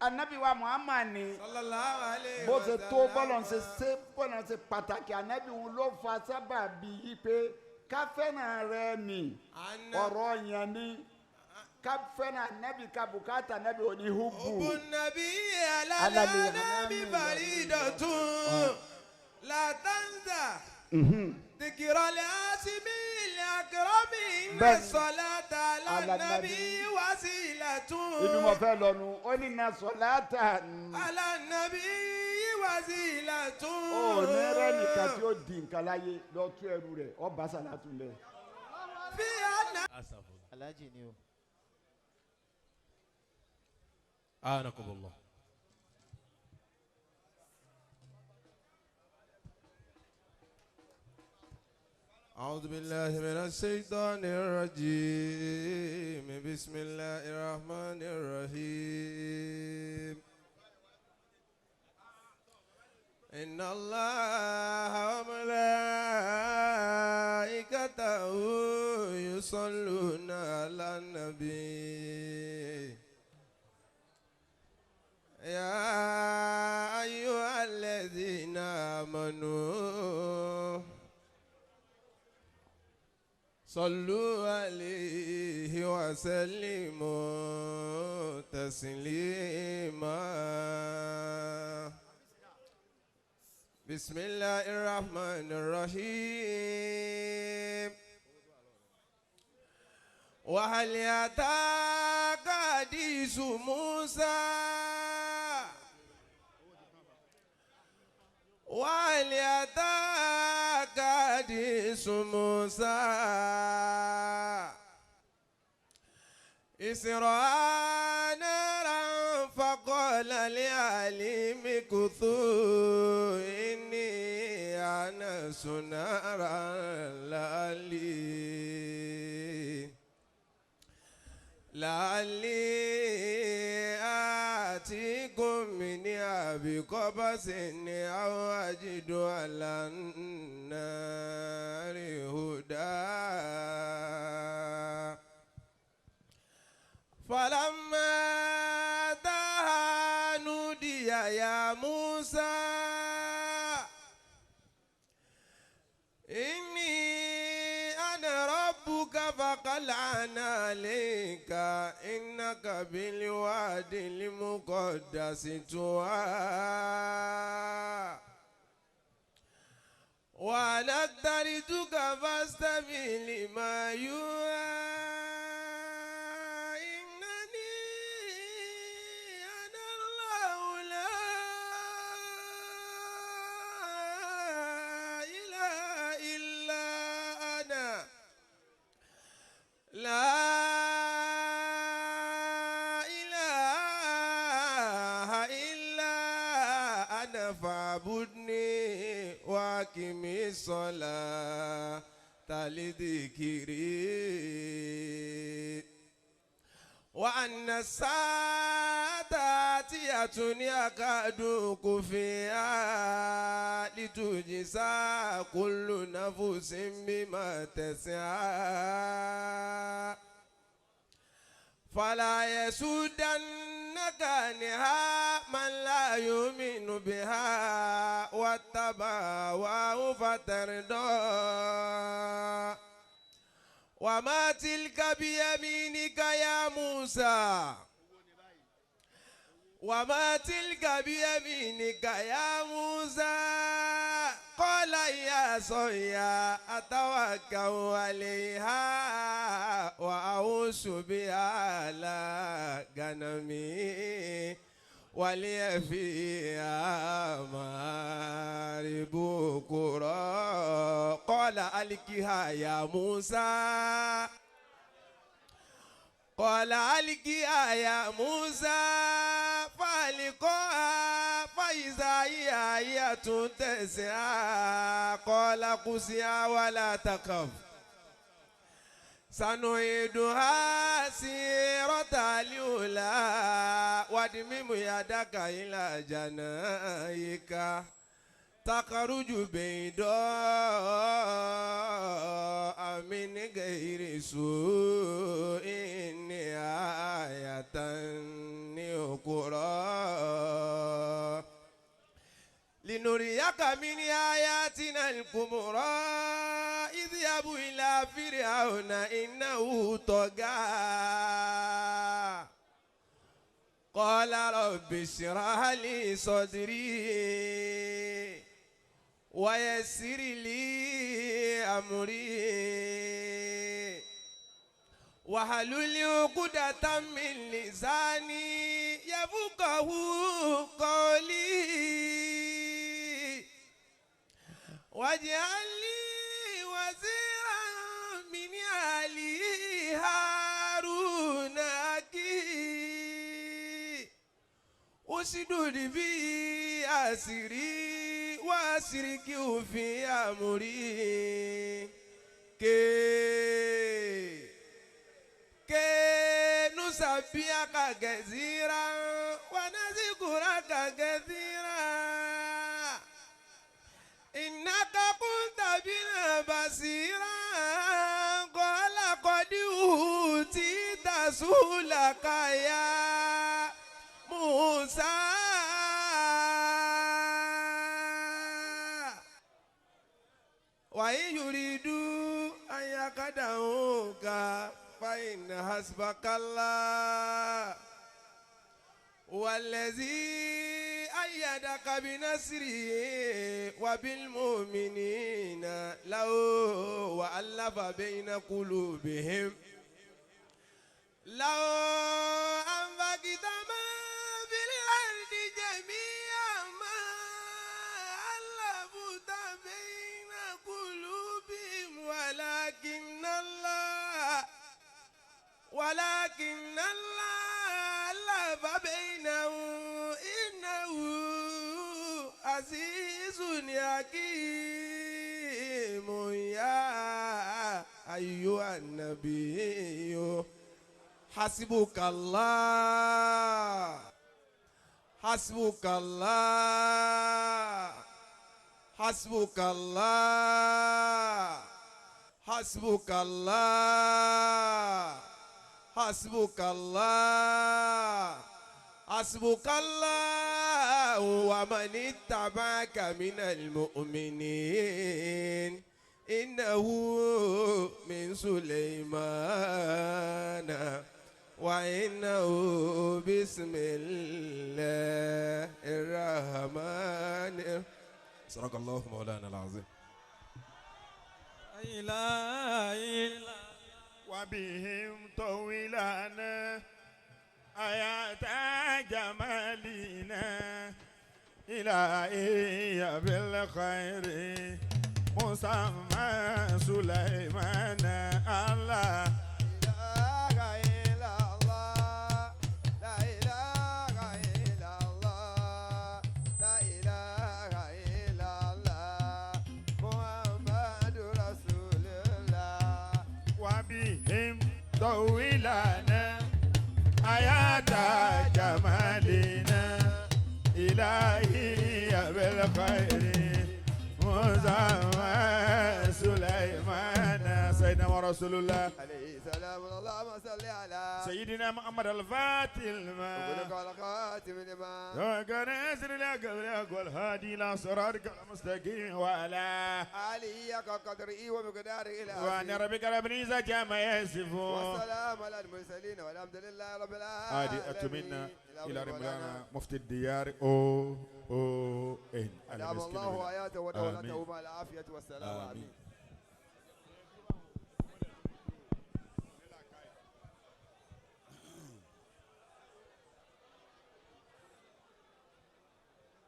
Anabi wa Muhammad ni sallallahu alayhi bó ṣe tó wa sallam. Bọ́lọ̀ ṣe ṣe bọ́lọ̀ ṣe pàtàkì anabi òun ló fa sábàbí yìí pé ká fẹ́ràn rẹ ni ọ̀rọ̀ yẹn ni ká fẹ́ràn anabi ká bùkátà anabi òní hubu. Hubu nabi ala nabi faridatun la tanza dikira le asimi le akrami inna salata ala nabi wasilatun. Ibi mo fẹ́ lọ nu ó ní na salata ala nabi wasilatun. Ó ní rẹ́ nìkan tí ó di nǹkan láyé lọ tú ẹrù rẹ̀ ọ bá sàlátù lẹ̀. Fi àná. Alhaji ni o. Anakumullah. أعوذ بالله من الشيطان الرجيم بسم الله الرحمن الرحيم إن الله وملائكته يصلون على النبي يا أيها الذين آمنوا صلوا عليه وسلموا تسليما بسم الله الرحمن الرحيم وهل أتاك حديث موسى وهل أتاك حديث موسى إذ رأى نارا فقال لأهلهم امكثوا إني آنست نارا لعلي آتيكم منها بقبس أو أجد على النار هدى فلما أتاها نودي يا موسى إني أنا ربك فاخلع عليك إنك بالوادي المقدس طوى وأنا اخترتك فاستمع لما يوحى إنني أنا الله لا إله إلا أنا لا إله إلا أنا فاعبدني وأقم الصلاة لذكري وأن الساعة آتية يكاد أخفيها لتجزى كل نفس بما تسعى فلا يسدنك عنها من لا يؤمن بها واتبع هواه فتردى وما تلك بيمينك يا موسى وما تلك بيمينك يا موسى قال يا عصي أتوكأ عليها وأعوش بها على غنمي ولي فيها مآرب أخرى قال ألقها يا موسى قال ألقها يا موسى فألقاها فإذا هي حية تسعى قال خذها ولا تخف سنعيدها سيرتها الأولى واضمم يدك إلى جناحك تخرج بيضاء من غير سوء آية أخرى. نريك من آياتنا الكبرى اذهب إلى فرعون إنه طغى قال رب اشرح لي صدري ويسر لي أمري واحلل عقدة من لساني يفقهوا قولي واجعل لي وزيرا من أهلي هارون أخي اشدد به أسري وأشركه في أمري كي نسبحك كثيرا ونذكرك كثيرا إنك كنت بنا بصيرا قال قد أوتيت سؤلك يا موسى وإن يريدوا أن يخدعوك فإن حسبك الله والذي أيدك بنصره وبالمؤمنين له وألف بين قلوبهم لو أنفقت ما في الأرض جميعا ما ألفت بين قلوبهم ولكن الله ألف بينهم إنه عزيز حكيم يا أيها النبي حسبك الله حسبك الله حسبك الله حسبك الله حسبك الله حسبك الله ومن اتبعك من المؤمنين إنه من سليمان وإنه بسم الله الرحمن. صدق الله مولانا العظيم. لا إله وبهم طويلنا آيات جمالنا إلهي بالخير مسمى سليمان الله لا إله إلا الله لا إله إلا الله لا إله إلا الله محمد رسول الله وبهم طويلنا آيات جمالنا إلهي بالخير مسمى سليمان سيدنا ورسول الله عليه السلام. اللهم صل على سيدنا محمد الفاتح لما الخاتم لما نازل لك والهادي الى صراطك المستقيم وعلى آله قدره ومقداره العظيم وأن ربك رب العزة عما يصفون والسلام على المرسلين والحمد لله رب العالمين. هذه أتمنى إلى مولانا مفتي الديار أو أو إن أدام الله آياته ودولته مع العافية والسلام. آمين.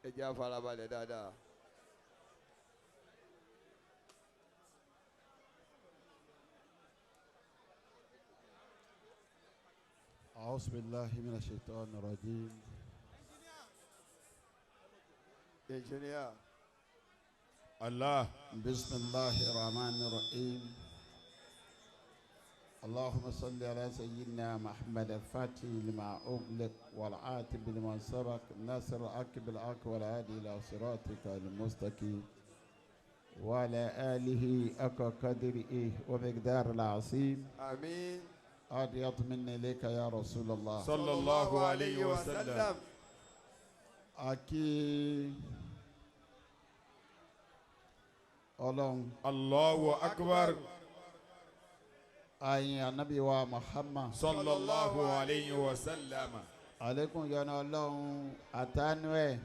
Ẹ jẹ́ á farabalẹ̀ dáadáa. أعوذ بالله من الشيطان الرجيم. Engineer. الله. بسم الله الرحمن الرحيم. اللهم صل على سيدنا محمد الفاتح لما أغلق والعاتب لما سبق ناصر الحق بالحق والهادي إلى صراطك المستقيم وعلى آله حق قدره ومقدار العظيم. آمين. أريد مني إليك يا رسول الله صلى الله عليه وسلم. أكي Ọlọ́run. Allahu akbar. Ayin anabi wa Muhammad. Sallallahu alayhi wa sallam. Alekun yọ́nú Ọlọ́run àtànú ẹ̀.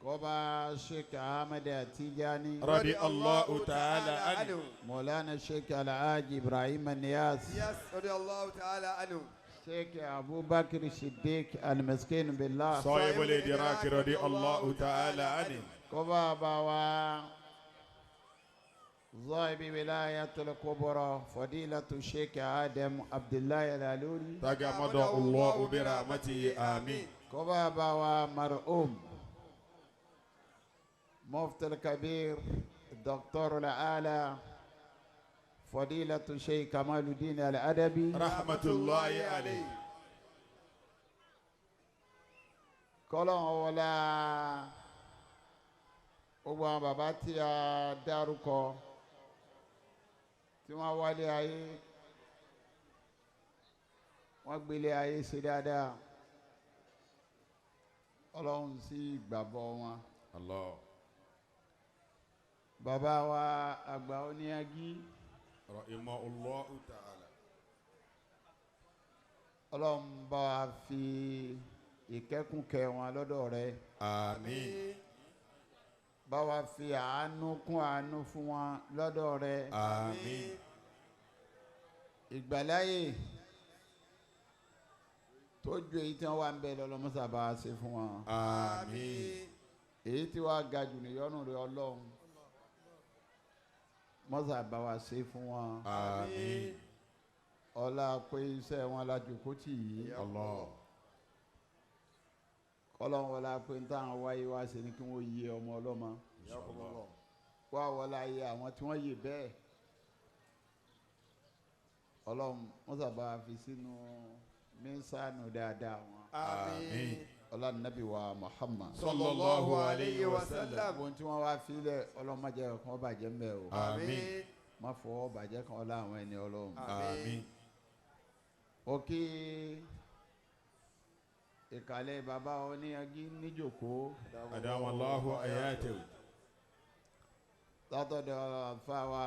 Kọba Sheikh Ahmed Tijani. Radi Allahu ta'ala anhu. Mawlana Sheikh Alhaji Ibrahim Niyas. Yes, radi Allahu ta'ala anhu. Sheikh Abubakar Siddiq Al-Miskin Billah. Sahibul Idrak radi Allahu ta'ala anhu. Kọba bawa Zaibi Wilayatul Kubra Fadilatu Sheikh Adam Abdullahi Al-Aluri. Tagamada Allahu bi rahmatihi amin. Kọba bawa marhum Mufti Al-Kabir Dr. Al-Ala Fadilatu Sheikh Kamaluddin Al-Adabi Rahmatullahi alayhi. Kọ́lọ́n wọlá gbogbo àwọn bàbá tí a dárúkọ tí wọ́n wálé ayé wọ́n gbélé ayé ṣe dáadáa Ọlọ́run sì gbàgbọ́ wọn. Allah. Bàbá wa àgbà oníyagi. Rahimahullahu ta'ala. Ọlọ́run bá wa fi ìkẹ́kùnkẹ́ wọn lọ́dọ̀ rẹ̀. Àmín. Bá wa fi àánú kún àánú fún wọn lọ́dọ̀ rẹ̀. Àmín. Ìgbàláyè tó ju èyí tí wọ́n wà ń bẹ lọ́lọ́mọ́sà bá wa ṣe fún wọn. Àmín. Èyí tí wàá ga jù níyọ́nù rẹ̀ Ọlọ́run mọ́sà bá wa ṣe fún wọn. Àmín. Ọlá pé iṣẹ́ wọn la jòkó tì yìí. Allah. Kọ́lọ́n wọlá pé ń táwọn wáyé wá ṣe ni kí wọ́n yé ọmọ ọlọ́mọ. Wá wọlá yé àwọn tí wọ́n yé bẹ́ẹ̀. Ọlọ́run mọ́sà bá wa fi sínú mísánù dáadáa wọn. Àmín. Ọlá nàbí wa Muhammad. Sallallahu alayhi wa sallam. Ohun tí wọ́n wá filẹ̀ Ọlọ́run má jẹ́ kó bàjẹ́ mbẹ́ o. Àmín. Má fọwọ́ bàjẹ́ kan ọlá àwọn ẹni Ọlọ́run. Àmín. Ó kí ìkàlẹ̀ bàbá oníyanjú níjòkó. Adamallahu ayatahu. Látọ̀dọ̀ àfáwà.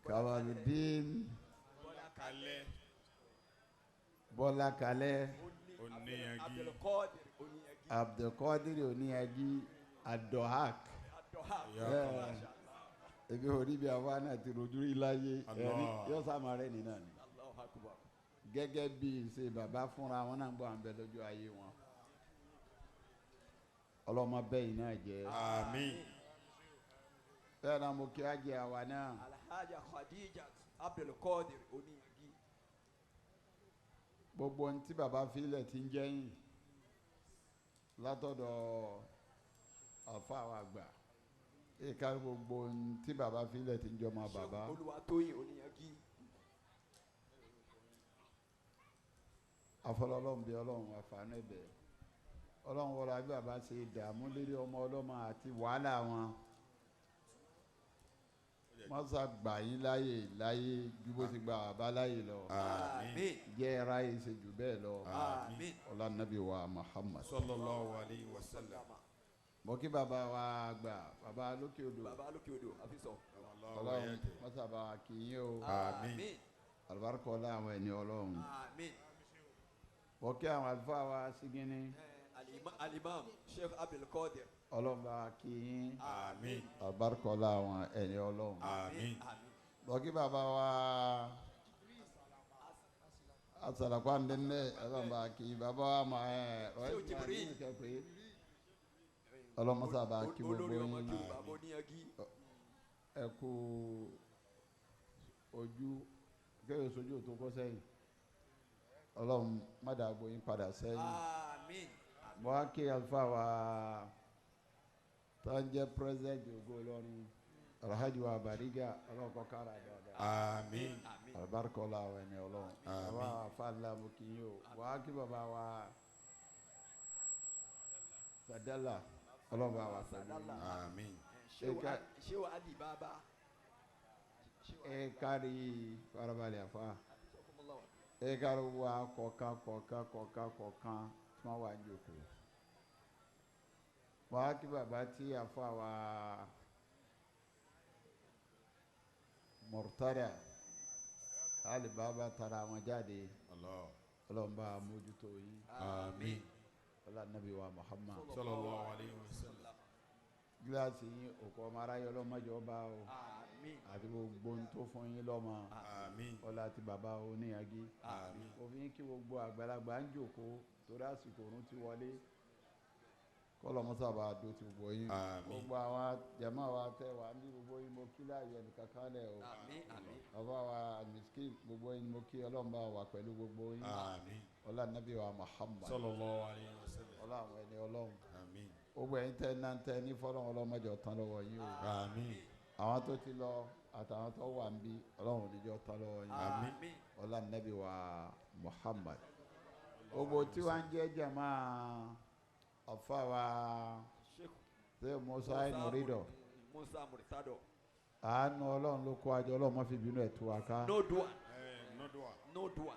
Kamaludin. Bọ́lá Kalẹ́. Abdulkadir Oníyanjú Adohak. Ebi orí bí àwa náà ti rojú rí láyé ẹni yóò sáma rẹ nínú ni. Gẹ́gẹ́ bí ṣe bàbá fúnra wọn náà ń bọ̀ à ń bẹ lójú ayé wọn. Ọlọ́mọ bẹ́yìn náà jẹ́. Àmín. Bẹ́ẹ̀ náà mo kí á jẹ àwa náà. Alhaja Khadija Abdulkadir Oníyanjú. Gbogbo ohun tí bàbá filẹ̀ ti ń jẹ́yìn látọ̀dọ̀ àfa wa àgbà ìka gbogbo ohun tí bàbá filẹ̀ ti ń jọmọ bàbá. Olúwatóyìn Oníyanjú. Afọlọ́lọ́run bí Ọlọ́run àfààní ẹ̀bẹ̀ Ọlọ́run wọlé àbí bàbá ṣe dààmú lérí ọmọ ọlọ́mọ àti wàhálà wọn. Mọ́sá gbà yín láyè láyé ju bó ti gba bàbá láyè lọ. Àmín. Jẹ́ ráyè ṣe jù bẹ́ẹ̀ lọ. Àmín. Ọlá nàbí wa Muhammad. Sallallahu alayhi wa sallam. Mo kí bàbá wa gbà bàbá lókè odò. Bàbá lókè odò àfisọ. Ọlọ́run mọ́sá bá wa kí yín o. Àmín. Àlùbáríkà ọlá àwọn ẹni Ọlọ́run. Àmín. Mo kí àwọn àlùfáà wa sígínní. Alimam Sheikh Abdulkadir. Ọlọ́run bá wa kí yín. Àmín. Àlùbáríkà ọlá àwọn ẹni Ọlọ́run. Àmín. Mo kí bàbá wa asalakwa ndẹ́ndẹ́ Ọlọ́run bá wa kí yín bàbá wa mọ̀ ẹ́ Ọlọ́run mọ́sá bá kí gbogbo yín. Ẹ kú ojú kéwòn sojú tó kọ́ sẹ́yìn. Ọlọ́run má dàgbò yín padà sẹ́yìn. Àmín. Mo wá kí àlùfáà wa tó ń jẹ́ president Ògo Ìlọrin Alhaji wa Bariga Ọlọ́run kó kára dáadáa. Àmín. Àlùbáríkà ọlá àwọn ẹni Ọlọ́run. Àmín. Bàbá wa fàlà mo kì í o. Mo wá kí bàbá wa Sadala Ọlọ́run bá wa pẹ̀lú yín. Àmín. Shehu Ali Baba. Ẹ kárí farabalẹ̀ àfa. Ẹ kárí wa kọ̀ọ̀kan kọ̀ọ̀kan kọ̀ọ̀kan kọ̀ọ̀kan tí wọ́n wà ní òkú. Wàá kí bàbá tí a fọ àwa Murtada Alibaba tara wọn jáde. Ọlọ́run bá a mójútó yín. Àmín. Ọlọ́run Nabi wa Muhammad. Sallallahu alayhi wa sallam. Gíláàsì yín òkú ọmọ aráyé ọlọ́mọdé ọba o. Àmín. Àti gbogbo ohun tó fún yín lọ́mọ. Àmín. Ọlá àti bàbá oníyagi. Àmín. Òfin kí gbogbo àgbàlagbà ń jòkó torí àsìkò òrùn ti wọlé. Kọlọmọsá bá dó ti gbogbo yín. Àmín. Gbogbo àwọn jàmá wa tẹ wà ní gbogbo yín mo kí láàyè ẹnìkan kan lẹ o. Àmín. Àmín. Bàbá wa Miskin gbogbo yín mo kí Ọlọ́run bá wà pẹ̀lú gbogbo yín. Àmín. Ọlá Nábì wa Muhammad. Sallallahu alayhi wa sallam. Ọlá àwọn ẹni Ọlọ́run. Àmín. Gbogbo ẹ̀yin tẹ́ náà tẹ́ ní fọlọ́run ọlọ́mọdé ọ̀tán lọ́wọ́ yín o. Àmín. Àwọn tó ti lọ àtàwọn tó wà ń bí Ọlọ́run oníjọ́ tán lọ́wọ́ yín. Àmín. Ọlá Nábì wa Muhammad. Gbogbo tí wàá ń jẹ́ jàmá ọ̀fà wa ṣé Musa Nurido. Musa Murtado. Àánú Ọlọ́run ló kó àjọ Ọlọ́run má fi bínú ẹ̀ tú wa ká. No dua. No dua. No dua.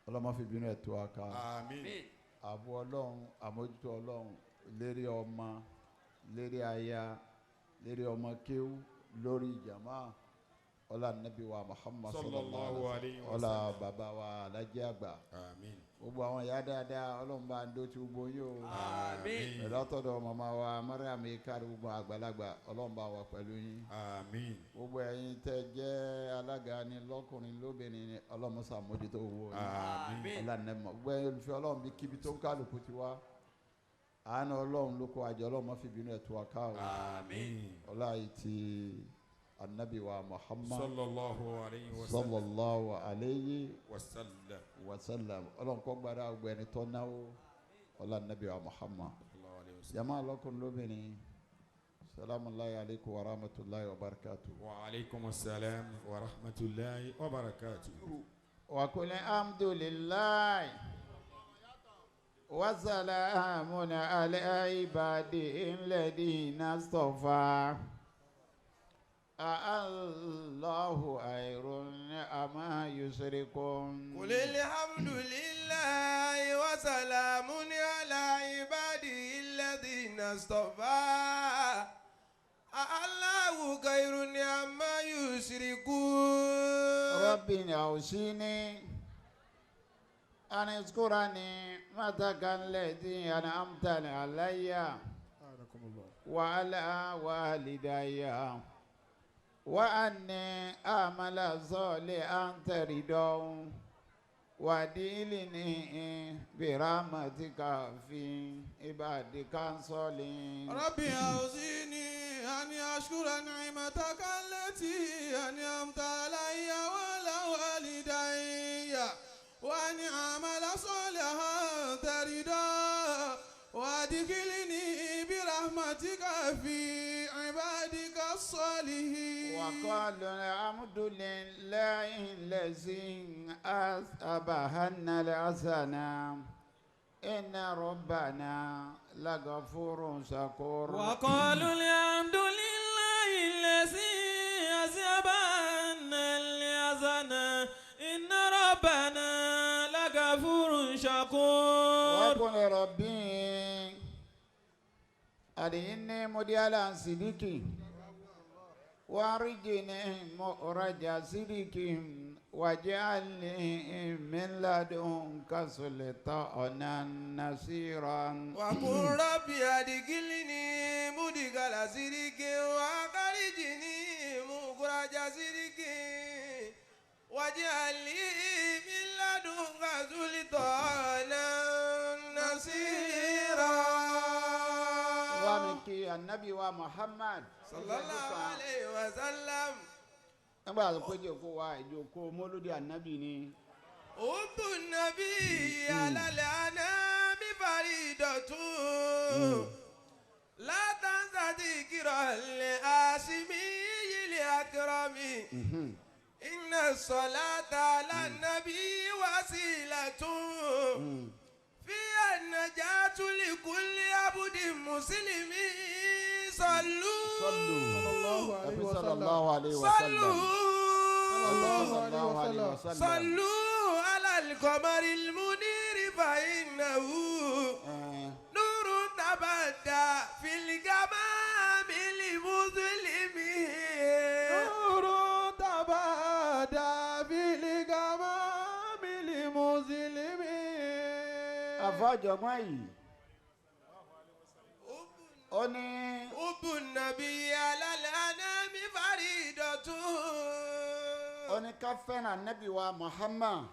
Ọlọ́run má fi bínú ẹ̀ tú wa ká. Àmín. Ààbò Ọlọ́run àmójútó Ọlọ́run lérí ọmọ lérí aya lérí ọmọ kéwú lórí jàmá ọlá Nábì wa Muhammad Sallallahu alayhi wa ọlá sallam. bàbá wa alájẹ àgbà. Àmín. Gbogbo àwọn ìyá dáadáa Ọlọ́run bá ń dó ti gbogbo yín o. Àmín. Pẹ̀lú àtọ̀dọ̀ màmá wa Mariam kárí gbogbo àgbàlagbà Ọlọ́run bá wà pẹ̀lú yín. Àmín. Gbogbo ẹ̀yin tẹ́ jẹ́ alága ni lọ́kùnrin lóbìnrin ni Ọlọ́run ṣàmójútó owó yín. Àmín. Ọlọ́run gbogbo ẹ̀yin olùfẹ́ Ọlọ́run bí kíbi tó ń kálukú ti wá. Àánú Ọlọ́run ló kó àjọ Ọlọ́run má fi bínú ẹ̀ tú wa ká o. Àmín. Ọlá yìí ti Anabi wa Muhammad Sallallahu alayhi wa sallam. sallallahu alayhi Wa sallam. wa sallam. Ọlọ́run kó gbàdá gbogbo ẹni tó náwó. Ọlá Anabi wa Muhammad. Sallallahu alayhi wa sallam. Jama lọ́kùnrin lóbìnrin salamu alaykum wa rahmatulahi wa barakatuh. Wa alaykum assalam wa rahmatulahi wa barakatuh. Wa qul alhamdulillahi wa salamun ala ibadihi alladhina istafa. Allahu khayrun amma yushrikun. قل الحمد لله وسلام على عباده الذين اصطفى الله خير عما يشركون. ربي أوصيني أن أذكر نعمتك التي أنعمت علي وعلى والدي وأني أعمل صالحا ترضاه وأدخلني برحمتك في عبادك الصالحين. ربي أوصيني أن أشكر نعمتك التي أنعمت علي وعلى والدي وأن أعمل صالحا ترضاه وأدخلني برحمتك في عبادك الصالحين. وقالوا الحمد لله الذي أذهبنا الحزن إن ربنا لغفور شكور. وقالوا الحمد لله الذي أذهبنا الحزن إن ربنا لغفور شكور. وقل ربي أرني مديالا صديقي وارجني مخرج صدق واجعلني من لدنك سلطانا نصيرا. وقل ربي أدخلني مدخل صدق وأخرجني مخرج صدق واجعل لي من لدنك سلطانا نصيرا. Wàmíkì Anabi wa Muhammad Sallallahu alayhi wa sallam. Nígbà tó pé jòkó wa ìjòkó mọ́lódì Anabi ni. Hubbu nabi alal anami faridatun la tansa dhikra li ashimi li akrami inna salata ala nabi wasilatun fiha najatu li kulli abdin muslimin. Sallu sallallahu alayhi wa sallam. Sallallahu alayhi wa sallam. Sallu ala al-qamari al-munir fa innahu nurun tabadda fil Àfọ̀jọ̀gbọ́n yìí ó ní. Hubu nabi alal anami faridatun. Ó ní ká fẹ́ràn Ànábì wa Muhammad.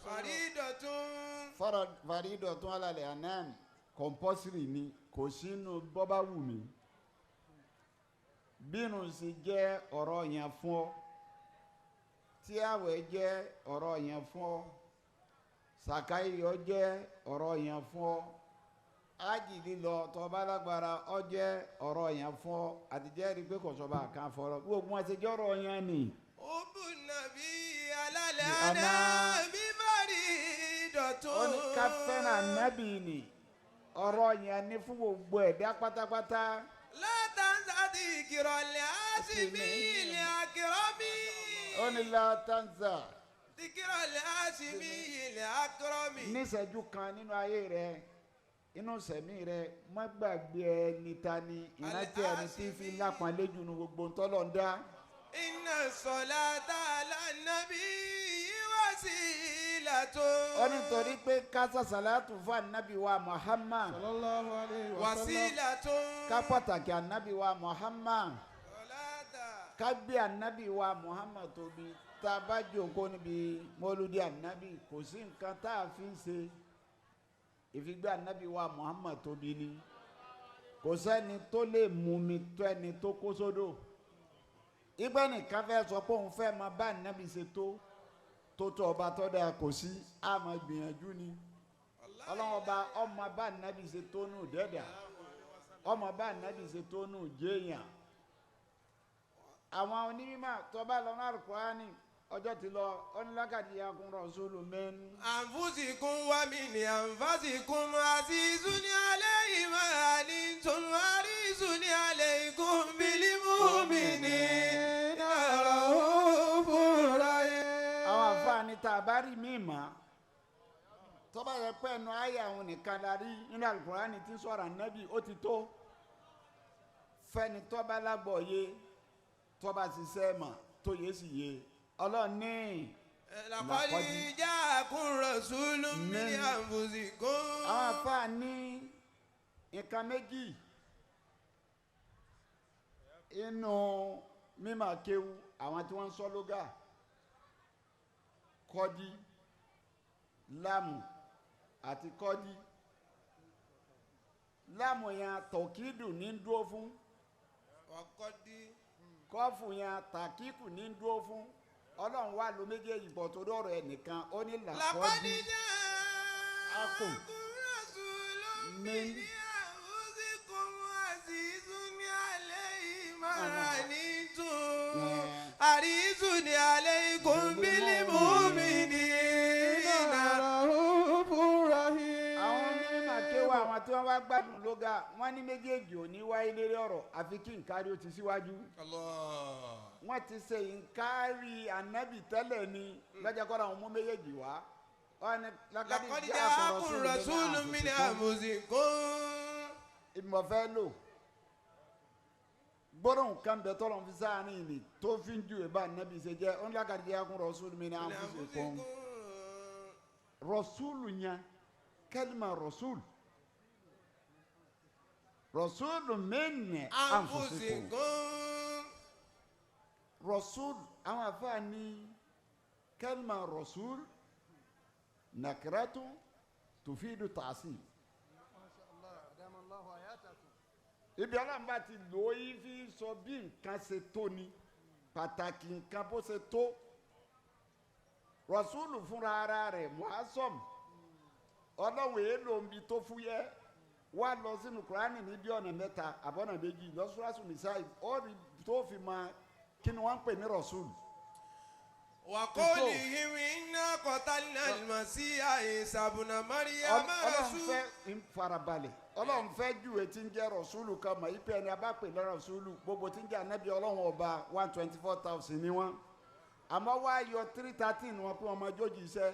Faridatun. Faridatun alal anam compulsory ni kò sínú bọ́bá wù mí. Bínú sì jẹ́ ọ̀rọ̀ yẹn fún ọ. Tí àwẹ̀ jẹ́ ọ̀rọ̀ yẹn fún ọ. Sàkáyọ̀ jẹ́ ọ̀rọ̀ yẹn fún ọ. Ájì lílọ tọba lágbára ọ jẹ́ ọ̀rọ̀ yẹn fún ọ. Àtijọ́ rí pé kò sọba kan fọlọ. Gbogbo wọn ṣe jẹ́ ọ̀rọ̀ yẹn ni. Hubu nabi alal anami faridatun. Ó ní ká fẹ́ràn Ànábì ni ọ̀rọ̀ yẹn ni fún gbogbo ẹ̀dá pátápátá. La tansa dhikra al-hashimi al-akrami. Ó ní la tansa. Dhikra al-hashimi al-akrami. Níṣẹ́jú kan nínú ayé rẹ inú sẹ̀mí rẹ má gbàgbé ẹni ta ni ìrántí ẹni tí fi lápọnlé jù nu gbogbo ntọ́lọ̀ ń dá. Inna salata ala nabi wasilatun. Ó ní torí pé kásá sàlátù fún ànábì wa Muhammad. Sallallahu alayhi wa sallam. Wasilatun. Ká pàtàkì ànábì wa Muhammad. Salata. Ká gbé ànábì wa Muhammad tóbi tá a bá jókòó níbi mọ́lúdí ànábì kò sí nǹkan tá a fi ń ṣe ìfigbé ànábì wa Muhammad tóbi ni kò sẹ́ni tó lè mú mi tó ẹni tó kó sódò ìgbẹ́ nìkan fẹ́ sọ pé òun fẹ́ máa bá ànábì ṣe tó tó ọba tó dáa kò sí àmọ́ gbìyànjú ni ọlọ́run ọba ọmọ bá ànábì ṣe tó nù dẹ́dà ọmọ bá ànábì ṣe tó nù jẹ́yàn àwọn onímọ̀ tó bá lọ náà Al-Kùránì ọjọ́ ti lọ onílákàtí yakun rọ̀ṣúlù mẹ́nu. Anfusikum wa min anfasikum azizun alayhi ma anittum harisun alaykum bil mu'minina raufur rahim. Àwọn àǹfààní tá a bá rí mí mọ́ tó bá yẹ pé ẹnu ayé àwọn nìkan la rí nínú Al-Kùránì tí ń sọ̀rọ̀ ànábì ó ti tó fẹ́ni tó bá lágbọ̀ yé tó bá ṣiṣẹ́ mọ̀ tó yé sì yé. Ọlọ́run ní. Laqad ja'akum rasulun min anfusikum. Àwọn àfáà ní nǹkan méjì inú mímọ̀ kéwu àwọn tí wọ́n ń sọ lóga kọ́dí lámù àti kọ́dí lámù yẹn tọ̀kídù ní dúró fún kọ́fù yẹn tàkíkù ní dúró fún. Ọlọ́run wà ló méjèèjì bọ̀ torí ọ̀rọ̀ ẹnìkan ó ní làkọ́dí akùn min harisun alaykum bil mu'minina raufur rahim. Àwọn onímọ̀ kéwà àwọn tí wọ́n wá gbádùn lóga wọ́n ní méjèèjì ò ní wáyé lérí ọ̀rọ̀ àfi kí nkárí ó ti síwájú. Wọ́n ti ṣe nkárí ànábì tẹ́lẹ̀ ni lọ́jọ́ kọ́ra àwọn ọmọ méjèèjì wá. Laqad ja'akum rasulun min anfusikum. Ìmọ̀fẹ́ lò gbọ́dọ̀ nǹkan bẹ tọ́lọ̀ fi sáàárín ni tó fi ń ju ìbá ànábì ṣe jẹ́ ó ní laqad ja'akum rasulun min anfusikum. Rasulu yẹn kẹ́lìmà rasul rasulu min anfusikum. Rasul àwọn afa ní kẹ́lìmà rasul nakiratu tufidu ta'sib. Ibi Ọlọ́run bá ti lò ó yí fi sọ bí nǹkan ṣe tó ni pàtàkì nǹkan bó ṣe tó. Rasulu fúnra ara rẹ̀ muhasom Ọlọ́run èèlò ń bi tó fúyẹ́ wá lọ sínú Kúránì ní bí ọ̀nà mẹ́ta àbọ̀nà méjì lọ́sọ́rọ́sù nìsáì ó rí tó fi máa kí ni wọ́n ń pè ní Rasul. Wa qawlihim inna qatalna al-Masiha Isa ibn Maryam rasul. Ọlọ́run fẹ́ farabalẹ̀ Ọlọ́run fẹ́ júwe tí ń jẹ́ Rasulu kan mọ̀ ipe ẹni a bá pè ní Rasulu gbogbo tí ń jẹ́ ànábì Ọlọ́run ọba 124,000 ni wọ́n àmọ́ wá yọ 313 wọn pé wọ́n máa jójì iṣẹ́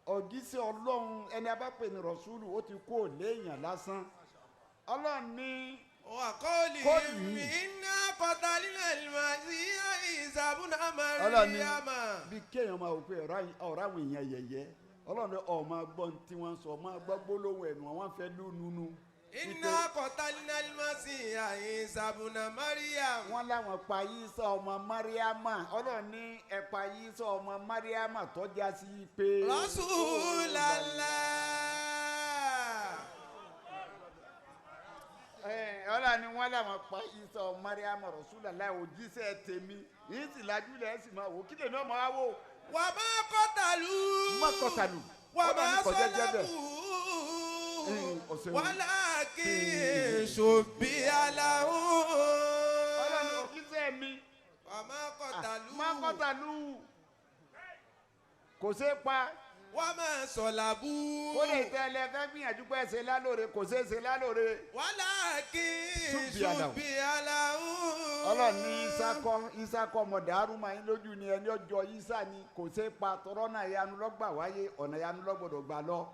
òjíṣẹ́ Ọlọ́run ẹni a bá pè ní Rasulu ó ti kó léèyàn lásán Ọlọ́run ní. Wa qawlihim inna qatalna al-Masiha Isa ibn Maryam. Bí kéèyàn máa wò pé ọ̀rọ̀ àwọn èèyàn yẹ̀yẹ́ Ọlọ́run ọ̀ máa gbọ́ tí wọ́n sọ máa gbọ́ gbólóhùn ẹ̀nu àwọn fẹ́ lónúnú. Inna qatalna al-Masiha Isa ibn Maryam. Wọ́n láwọn pa Isa ọmọ Mariama. Ọlọ́run ní ẹ pa Isa ọmọ Mariama tọ́já sí pé. Rasulallah. Ọlọ́run ní wọ́n láwọn pa Isa ọmọ Mariama Rasulallah òjíṣẹ́ tèmi. Yìí sì lajú lẹ̀ ẹ̀ sì máa wò kí lèmi ọmọ wa wò. Wa ma qatalu. Má qatalu. Wa ma salabu. Walakin shubbiha lahum. Ọlọ́run òjíṣẹ́ mi. Wa ma qatalu. Má qatalu. Kò ṣeé pa. Wa ma salabu. Kó lè tẹ́lẹ̀ fẹ́ gbìyànjú pé ṣe lálóore kò ṣeé ṣe lálóore. Walakin shubbiha lahum. Ọlọ́run ní Isa kọ́ ọmọ dàrú máa ń lójú ni ẹni ọjọ́ Isa ni kò ṣeé pa tọrọ náà yanu lọ́gbà wáyé ọ̀nà yanu lọ́gbọ̀dọ̀ gbà lọ.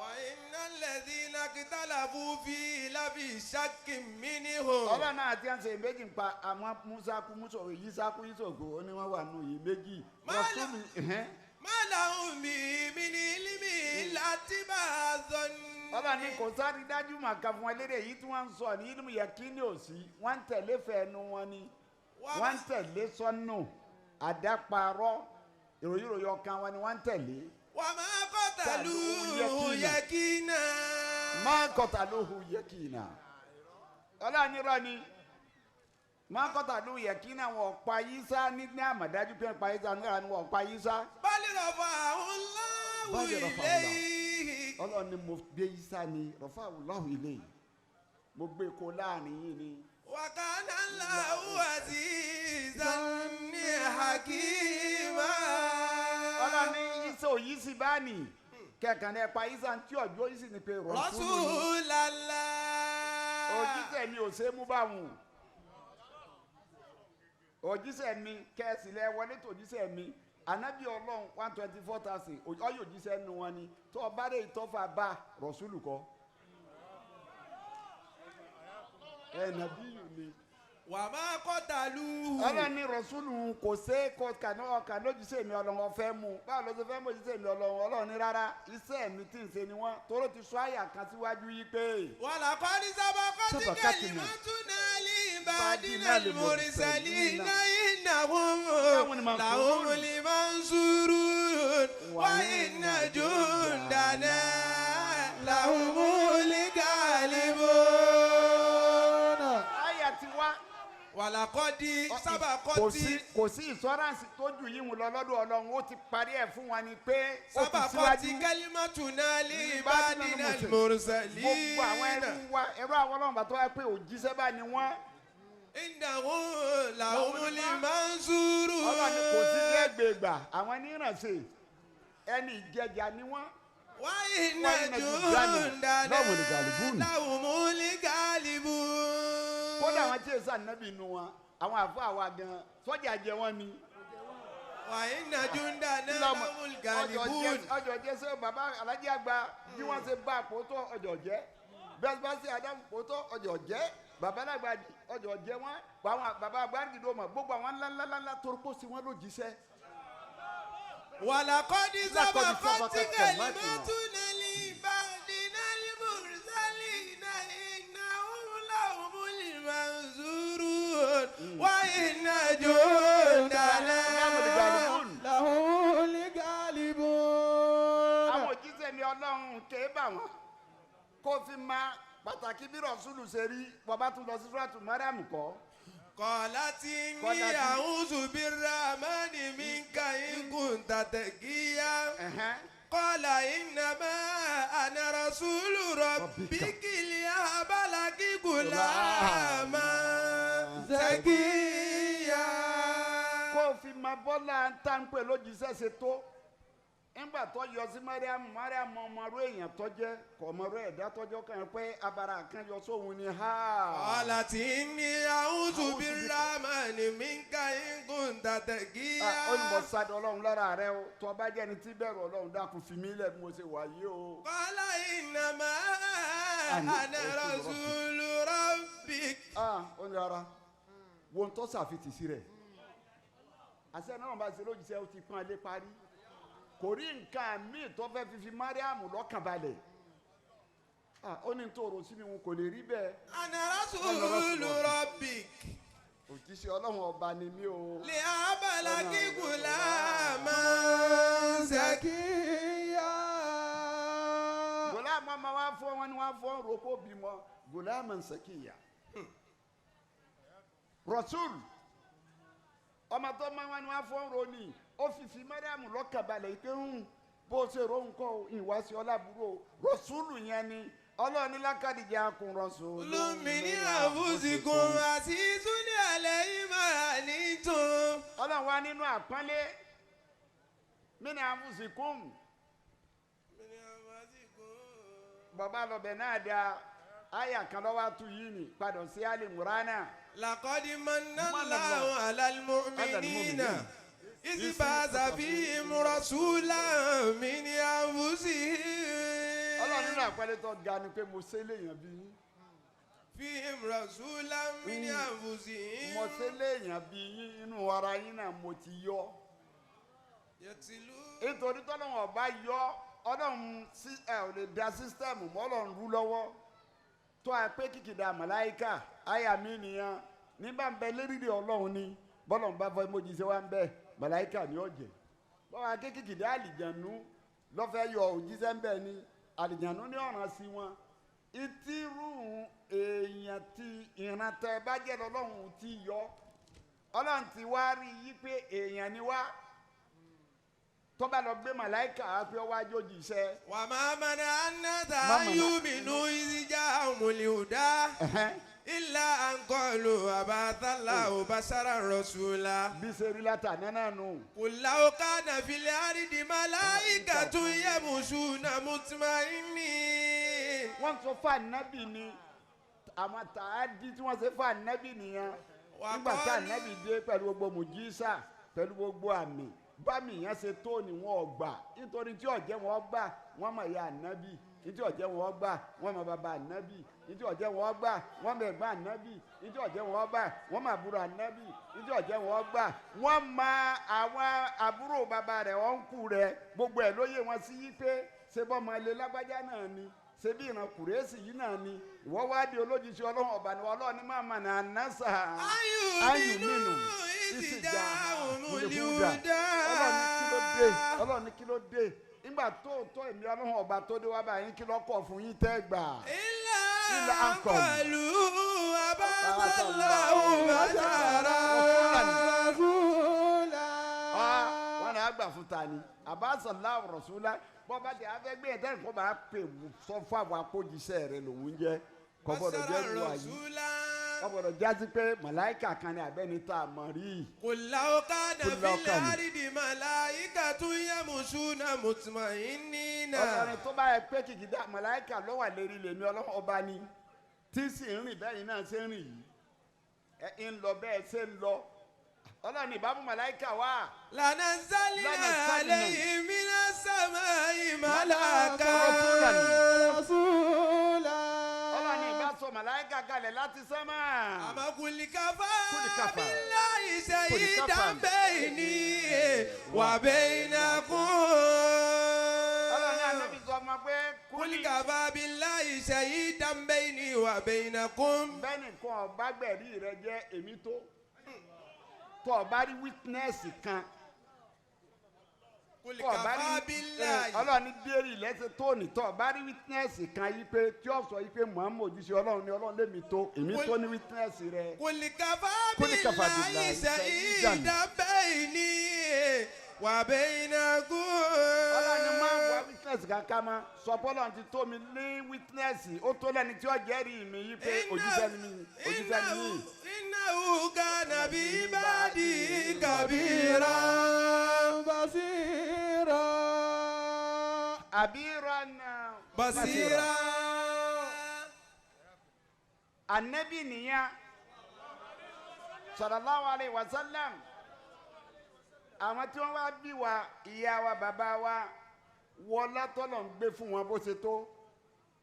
Wa innal ladhina ikhtalafu fihi lafi shakkin minhu. Ọlọ́run náà ti ń ṣe méjì ń pa àwọn Musa kú Musa Isa kú Isa ògo ó ní wọ́n wà nù yìí méjì. Ma lahum bihi min ilmin illa ittiba'a dhanni. Ọlọ́run ní kò sáré dájú màkà fún ẹlẹ́dẹ̀ yìí tí wọ́n ń sọ ní inú yẹ kí ni ò sí wọ́n ń tẹ̀lé fẹ́ẹ́nu wọn ni wọ́n ń tẹ̀lé sọ́nù àdáparọ́ ìròyìnròyìn ọkàn wọn ni wọ́n ń tẹ̀lé. Wa ma qataluhu yaqina. Ma qataluhu yaqina. Ọlọ́run ní irọ́ ni ma qataluhu yaqina wọn pa Isa ní àmọ̀dájú pé pa Isa ní wọn pa Isa. Bal rafa'ahu Allahu ilayhi. Ọlọ́run ni mo gbé Isa ni rafa'ahu Allahu ilayhi mo gbé kó láàrin yìí ni. Wa kana Allahu azizan hakima. Ọlọ́run ní Isa òyì sí bá nì kẹ̀kàn ní ẹ̀pa Isa tí ọjọ́ yìí sì ni pé Rasulallah. Òjíṣẹ́ mi ò ṣe é mú báwọn. Òjíṣẹ́ mi kẹ́sìlẹ̀ wọlé tòjíṣẹ́ mi anabi Ọlọ́run 124,000 ọyọ òjíṣẹ́ nu wọn ni tó ọba rẹ ìtọ́fà bá rọ̀ṣúlù kọ́ ẹ nàbí yìí ni. Wa ma qataluhu. Ọlọ́run ní rọ̀ṣúlù kò ṣe é kọ kàná ọkà lójúṣe mi Ọlọ́run ọ̀fẹ́ mu báwo ló ṣe fẹ́ mú òjíṣẹ́ mi Ọlọ́run Ọlọ́run ní rárá iṣẹ́ mi tí ń ṣe ni wọ́n tóró ti sọ àyà kan síwájú yìí pé. Wa laqad sabaqat kalimatuna li ibadina al-mursalina innahum lahumul mansurun wa inna jundana lahumul ghalibun. Àyà ti wá. Wàlàkọ́dí sábàkọ́tì. Kò sí ìsọ́ránsì tó jù yín lọ lọ́dọ̀ Ọlọ́run ó ti parí ẹ̀ fún wa ni pé ó ti síwájú. Sábàkọ́tì kalimatuna li ibadina al-mursalina. Gbogbo àwọn ẹrú wa ẹrú àwọn Ọlọ́run bàtọ́ wa pé òjíṣẹ́ bá ni wọ́n. Innahum lahumul mansurun. Ọlọ́run kò sí lẹ́gbẹ̀ẹ́gbà àwọn onírànṣẹ́ ẹni ìjẹjà ni wọ́n. Wa inna jundana lahumul ghalibun. Kódà àwọn tí èsà nàbì nù wọn àwọn àfọ àwa gan sọ́jà jẹ wọn ni. Wa inna jundana lahumul ghalibun. Ọjọ́ jẹ́ sẹ́ bàbá alájí àgbà bí wọ́n ṣe bá àpótọ́ ọjọ́ jẹ́ bẹ́ẹ̀ bá ṣe àdáhùn pòótọ́ ọjọ́ jẹ́ bàbá alágbàdì ọjọ́ jẹ́ wọn bàbá agbárígidó mọ̀ gbogbo àwọn ńláńláńlá torípò sí wọn ló jíṣẹ́. Walaqad sabaqat kalimatuna li ibadina al-mursalina innahum lahumul mansurun wa inna jundana lahumul ghalibun. Àwọn òjíṣẹ́ mi Ọlọ́run kéé bà wọ́n kó fi máa pàtàkì bí Rọ̀súlù ṣe rí bàbá tún lọ sí Súrátù Mariam kọ́. Kọ̀láti ní a'udhu birrahmani minka in kunta taqiyya. Qala innama ana rasulu rabbiki liyahaba laki gulaman zakiyya. Kó fi máa bọ́lá ń tá ń pè lójíṣẹ́ ṣe tó. Nígbà tó yọ sí Mariam Mariam ọmọọrú èèyàn tó jẹ́ kò ọmọọrú ẹ̀dá tọ́jọ́ kan pé abara kan yọ sóhun ni ha. Qalat inni a'udhu birrahmani minka in kunta taqiyya. Ó ní mo sáré Ọlọ́run lára rẹ o tó bá jẹ́ ẹni tí bẹ̀rù Ọlọ́run dákun fi mí lẹ̀ bí mo ṣe wà yìí o. Qala innama ana rasulu rabbik. Ó ní rárá wo ń tọ́ sàfitì sí rẹ̀ àṣẹ náà bá ṣe lójíṣẹ́ ó ti pọ́n alé parí. Kò rí nǹkan míì tó fẹ́ fífi Mariam lọ́kàn balẹ̀. Ó ní tó rò sí mi wọn kò lè rí bẹ́ẹ̀. Ana rasulu rabbik. Òjíṣẹ́ Ọlọ́run ọba ni mí o. Lè abalaki gulaman zakiya. Gùlámù ọmọ wa fọ́ wọn ni wọ́n fọ́ roko bímọ gùlámù zakiya. Rasul ọmọ tó máa wọn ni wọ́n fọ́ roni ó fífi Mariam lọ́kàn balẹ̀ pé ń bó ṣe ro nǹkan ìwá sí ọlábúrò Rasulu yẹn ni. Ọlọ́run ní lákàdíjà kun rọ̀ṣọ́. Lómìnì àfúsìkún àti ìtúni àlẹ́ ìmọ̀ràn ní tún. Ọlọ́run wá nínú àpọ́nlé mìnì àfúsìkún. Bàbá lọ́bẹ̀ náà da àyà kan lọ́wọ́ àtú yìí ni padà sí Ali Murana. Laqad manna Allahu alal mu'minina iz ba'atha fihim rasulan min anfusihim. Ọlọ́run nínú àpẹẹrẹ tó ga ni pé mo ṣe léèyàn bí yín. Fihim rasulan min anfusihim. Mo ṣe léèyàn bí yín inú ara yín náà mo ti yọ. Nítorí tọ́lọ́run ọba yọ Ọlọ́run ẹ ò lè da sísítẹ́ẹ̀mù mọ́ Ọlọ́run rú lọ́wọ́. Tó a pé kìkìdá màláíkà àyà mi nìyẹn nígbà ń bẹ lérílé Ọlọ́run ni bọ́lọ̀ ń bá fọ́ emoji ṣe wá ń bẹ màláíkà ni ó jẹ. Bọ́wọ́ aké kìkìdá àlìjànú lọ́fẹ́ yọ òjíṣẹ́ ń bẹ ni àlìjànú ní ọ̀ràn sí wọn. Ìtìrú èèyàn ti ìran tẹ bá jẹ́ lọ́lọ́run ti yọ. Ọlọ́run ti wá rí yí pé èèyàn ni wá. Tó bá lọ gbé màláìkà á pé ọwọ́ ajójì iṣẹ́. Wà má mana anata yuminu ìjà òmùlíhùdá ilà ànkọlù àbátálà òbására rọ̀ṣùlà. Bí ṣe rí látà nánà nù. Kùlà ọ̀ká nàfilẹ̀ àrídì màláìkà tún yẹ mùsùlùmí mutmaini. Wọ́n sọ fún ànábì ni àwọn tààdí tí wọ́n ṣe fún ànábì nìyẹn. Nígbà tí ànábì dé pẹ̀lú gbogbo mùjísà pẹ̀lú gbogbo àmì bámi yẹn ṣe tó ni wọn ò gbà nítorí tí ọ̀jẹ̀ wọn gbà wọ́n mọ̀ ya ànábì nítorí ọ̀jẹ̀ wọn gbà wọ́n mọ̀ bàbá ànábì nítorí ọ̀jẹ̀ wọn gbà wọ́n mọ̀ ẹ̀gbọ́n ànábì nítorí ọ̀jẹ̀ wọn gbà wọ́n mọ̀ àbúrò ànábì nítorí ọ̀jẹ̀ wọn gbà wọ́n mọ̀ àwọn àbúrò bàbá rẹ̀ ọ̀nkù rẹ̀ gbogbo ẹ̀ lóye wọn sí yí pé ṣe bọ́ ọmọ ilé lágbájá náà ni ṣe bí ìran kùrẹ́sì yìí náà ni ìwọ́ wá di olójúṣe Ọlọ́run ọba ni Ọlọ́run ní máa mọ̀nà ànásà ayùmínú ìsìjà òmùlíwúdà. Ọlọ́run ní kí ló dé nígbà tó tọ́ èmi Ọlọ́run ọba tó dé wá báyìí kí lọ́kọ̀ fún yín tẹ́ gbà. Ilà ànkọ̀lù abátàláwò bàtàrà. Wọ́n náà gbà fún ta ni abátàláwò rọ̀ṣúlá bọ́ba tí a fẹ́ gbé ẹ̀dá nǹkan bá pè sọ fún àwọn akójíṣẹ́ rẹ lòún jẹ́ kò gbọ́dọ̀ jẹ́ ìlú ayé kò gbọ́dọ̀ jásí pé màláìkà kan ní abẹ́ni tá a mọ̀ rí. Kùlà ọ̀kadà fílẹ̀ àrídì màláìkà tún yẹ mùsùlùmí mutmainina. Ọ̀sán tó bá yẹ pé kìkìdá màláìkà ló wà lérí lèmi Ọlọ́run ọba ni tí sì ń rìn bẹ́ẹ̀ náà ṣe ń rìn yìí ń lọ bẹ́ẹ̀ ṣe ń lọ. Ọlọ́run ìbámu màláìkà wá. Lanazalina alayhim minas samai malaka. Ọlọ́run ìbá sọ màláìkà kalẹ̀ láti sánmà. Àmọ́ kùlìkàfà billahi shahidan bayni wa bainakum. Ọlọ́run ànábì sọ ọmọ pé kùlìkàfà billahi shahidan bayni wa bainakum. Bẹ́ẹ̀ nìkan ọ̀bá gbẹ̀rí rẹ jẹ́ èmi tó. Tó o bá rí witness kan tó o bá rí Ọlọ́run ní bẹ́ẹ̀rì lẹ́sẹ̀ tóòní tó o bá rí witness kan yí pé tí o sọ yí pé Muhammad òjíṣẹ́ Ọlọ́run ní Ọlọ́run lèmi tó èmi tó ní witness rẹ. Kùlìkàfà billahi shahidan bayni wa bainakum. Ọlọ́run ní máa ń wá witness kankan mọ́ sọ pé Ọlọ́run ti tó mi ní witness ó tó lẹ́ni tí ó jẹ́rìí mi yí pé òjíṣẹ́ ni mí òjíṣẹ́ ni mí. Innahu kana bi ibadi kabira basira abiran basira. Anabi nìyẹn sallallahu alayhi wa sallam. Àwọn tí wọ́n wá bí wa ìyá wa bàbá wa wọlá tọ́lọ̀ ń gbé fún wọn bó ṣe tó.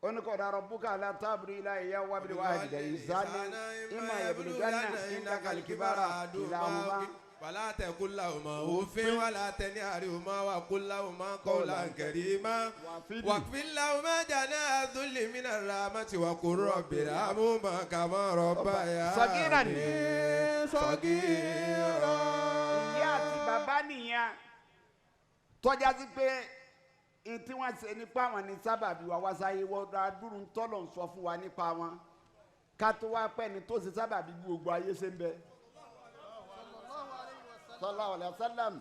Oníkọ̀dà rọ̀bùkà látàbírí ilá ìyá wa bí wàá dìde ìsáná ìmọ̀ ìyẹ̀bùdó gánà ìdàkàlìkìbára ìlàhùnmá ولا تقل لهما أف ولا تنهرهما وقل لهما قولا كريما واخفض لهما جناح الذل من الرحمة وقل رب ارحمهما كما ربياني صغيرا. صغيرا. Ìyá àti bàbá nìyẹn tọ́já sí pé tí wọ́n ṣe nípa wọn ní sábàbí wa wá sáyé wọ́n adúrú tọ́lọ̀ ń sọ fún wa nípa wọn ká tó wá pẹ́ ni tó ṣe sábàbí gbogbo ayé ṣe ń bẹ. Sallallahu alaihi wasallam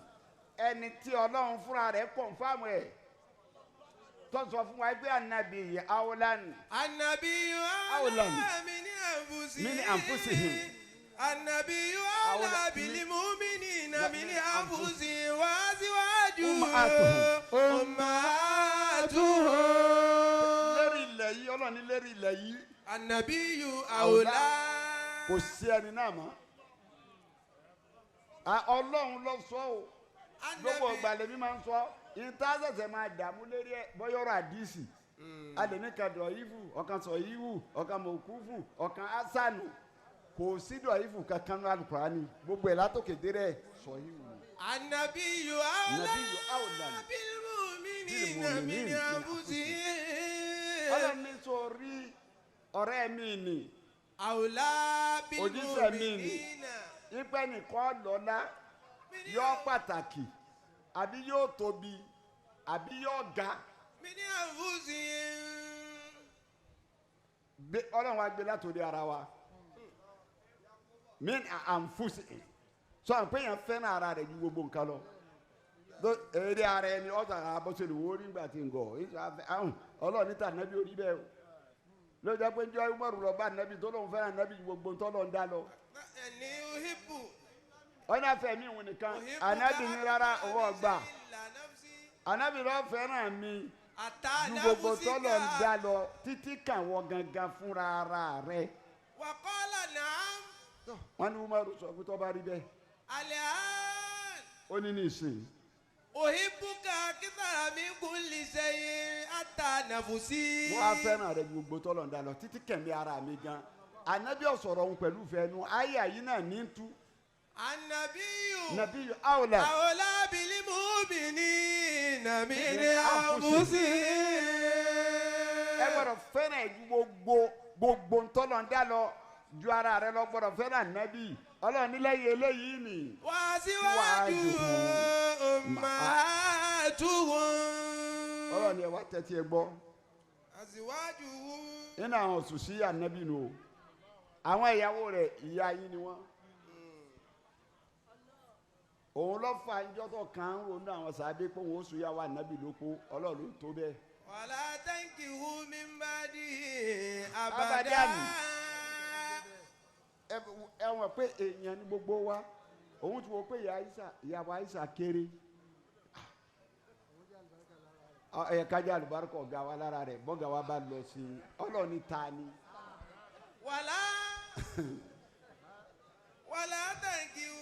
ẹni tí Ọlọ́run fúnra rẹ̀ kọ̀ǹfàmù ẹ̀ tó sọ fún wa pé ànábì yìí awlan. Ànábì awlan min anfusihim. Ànábì awla bil mu'minina min anfusihim wa azwajuhum ummahatuhum. Lérí ilẹ̀ yìí Ọlọ́run ní lérí ilẹ̀ yìí. Ànábì awla. Kò sí ẹni náà mọ́. Ọlọ́run ló sọ o gbogbo ọgbà lèmi máa ń sọ ìta ṣẹ̀ṣẹ̀ máa dààmú lérí ẹ bọ́yọ̀rọ̀ àdìsí alẹ́nìkan dọ̀yìfù ọ̀kan sọ̀yìfù ọ̀kan mọ̀kúfù ọ̀kan asánù kò sí dọ̀yìfù kankan ní Al-Qur'ani gbogbo ẹ̀ látòkè dérẹ̀ sọ̀yìfù. Ànàbíyù awla bil mu'minina min anfusihim. Ọlọ́run ní sọ rí ọ̀rẹ́ mi nì awla bil mu'minina ìpẹ́ nìkan lọ́lá yóò pàtàkì àbí yóò tóbi àbí yóò ga. Ọlọ́run wa gbé látòrí ara wa min anfusihim sọ àwọn pé yẹn fẹ́ràn ara rẹ̀ ju gbogbo nǹkan lọ eré ara ẹni ọ̀sán àbọ̀sẹ̀lẹ̀ wo nígbà tí ń gọ̀ Ọlọ́run níta nàbí orí bẹ́ẹ̀ o lójó pé njọ́ Umaru lọ bá nàbí tó lóun fẹ́ràn nàbí ju gbogbo ntọ́ lọ́n dá lọ. Ọ̀nà fẹ̀mí ìwọ̀n nìkan ànábì ní rárá owó ọgbà ànábì lọ fẹ́ràn mi ju gbogbo tọ́lọ̀ ń dá lọ títí kàn wọ gangan fúnra ara rẹ̀. Wọ́n ní Umaru sọ pé tó bá rí bẹ́ẹ̀. Ó ní ní ìsìn. Òhìbùkà kíkàrà mi kulli shay'in hatta nafsi. Wọ́n á fẹ́ràn rẹ̀ ju gbogbo tọ́lọ̀ ń dá lọ títí kẹ̀mí ara mi gan. Ànábì ọ̀sọ̀rọ̀ òun pẹ̀lú fẹ́nu ayé àyí náà ní tú. Ànàbíyù nàbíyù awla awla bil mu'minina min anfusihim. Ẹ gbọ́dọ̀ fẹ́ràn ju gbogbo gbogbo ntọ́lọ̀ ń dá lọ ju ara rẹ lọ gbọ́dọ̀ fẹ́ràn nàbí Ọlọ́run nílẹ̀ yìí eléyìí ni. Wa azwajuhum ummahatuhum. Ọlọ́run ni ẹ wá tẹ́tí ẹ gbọ́. Azwajuhum. Nínú àwọn òṣùṣì ànábì nù o àwọn ìyàwó rẹ̀ ìyá yín ni wọ́n. Òun lọ fa njọ́tọ̀ kan ń ronú àwọn sàbẹ̀ pé òun ó sùn yàwó ànábì lóko Ọlọ́run ló tó bẹ́ẹ̀. Wala tankihu min ba'dihi abadan. Ẹ wọ̀n pé èèyàn ní gbogbo wa òun ti wọ pé ìyàwó Aisha kéré ẹ kájà àlùbáríkà ọ̀gá wa lára rẹ̀ bọ́gà wa bá lọ sí i Ọlọ́run ní ta ni. Wala wala tankihu.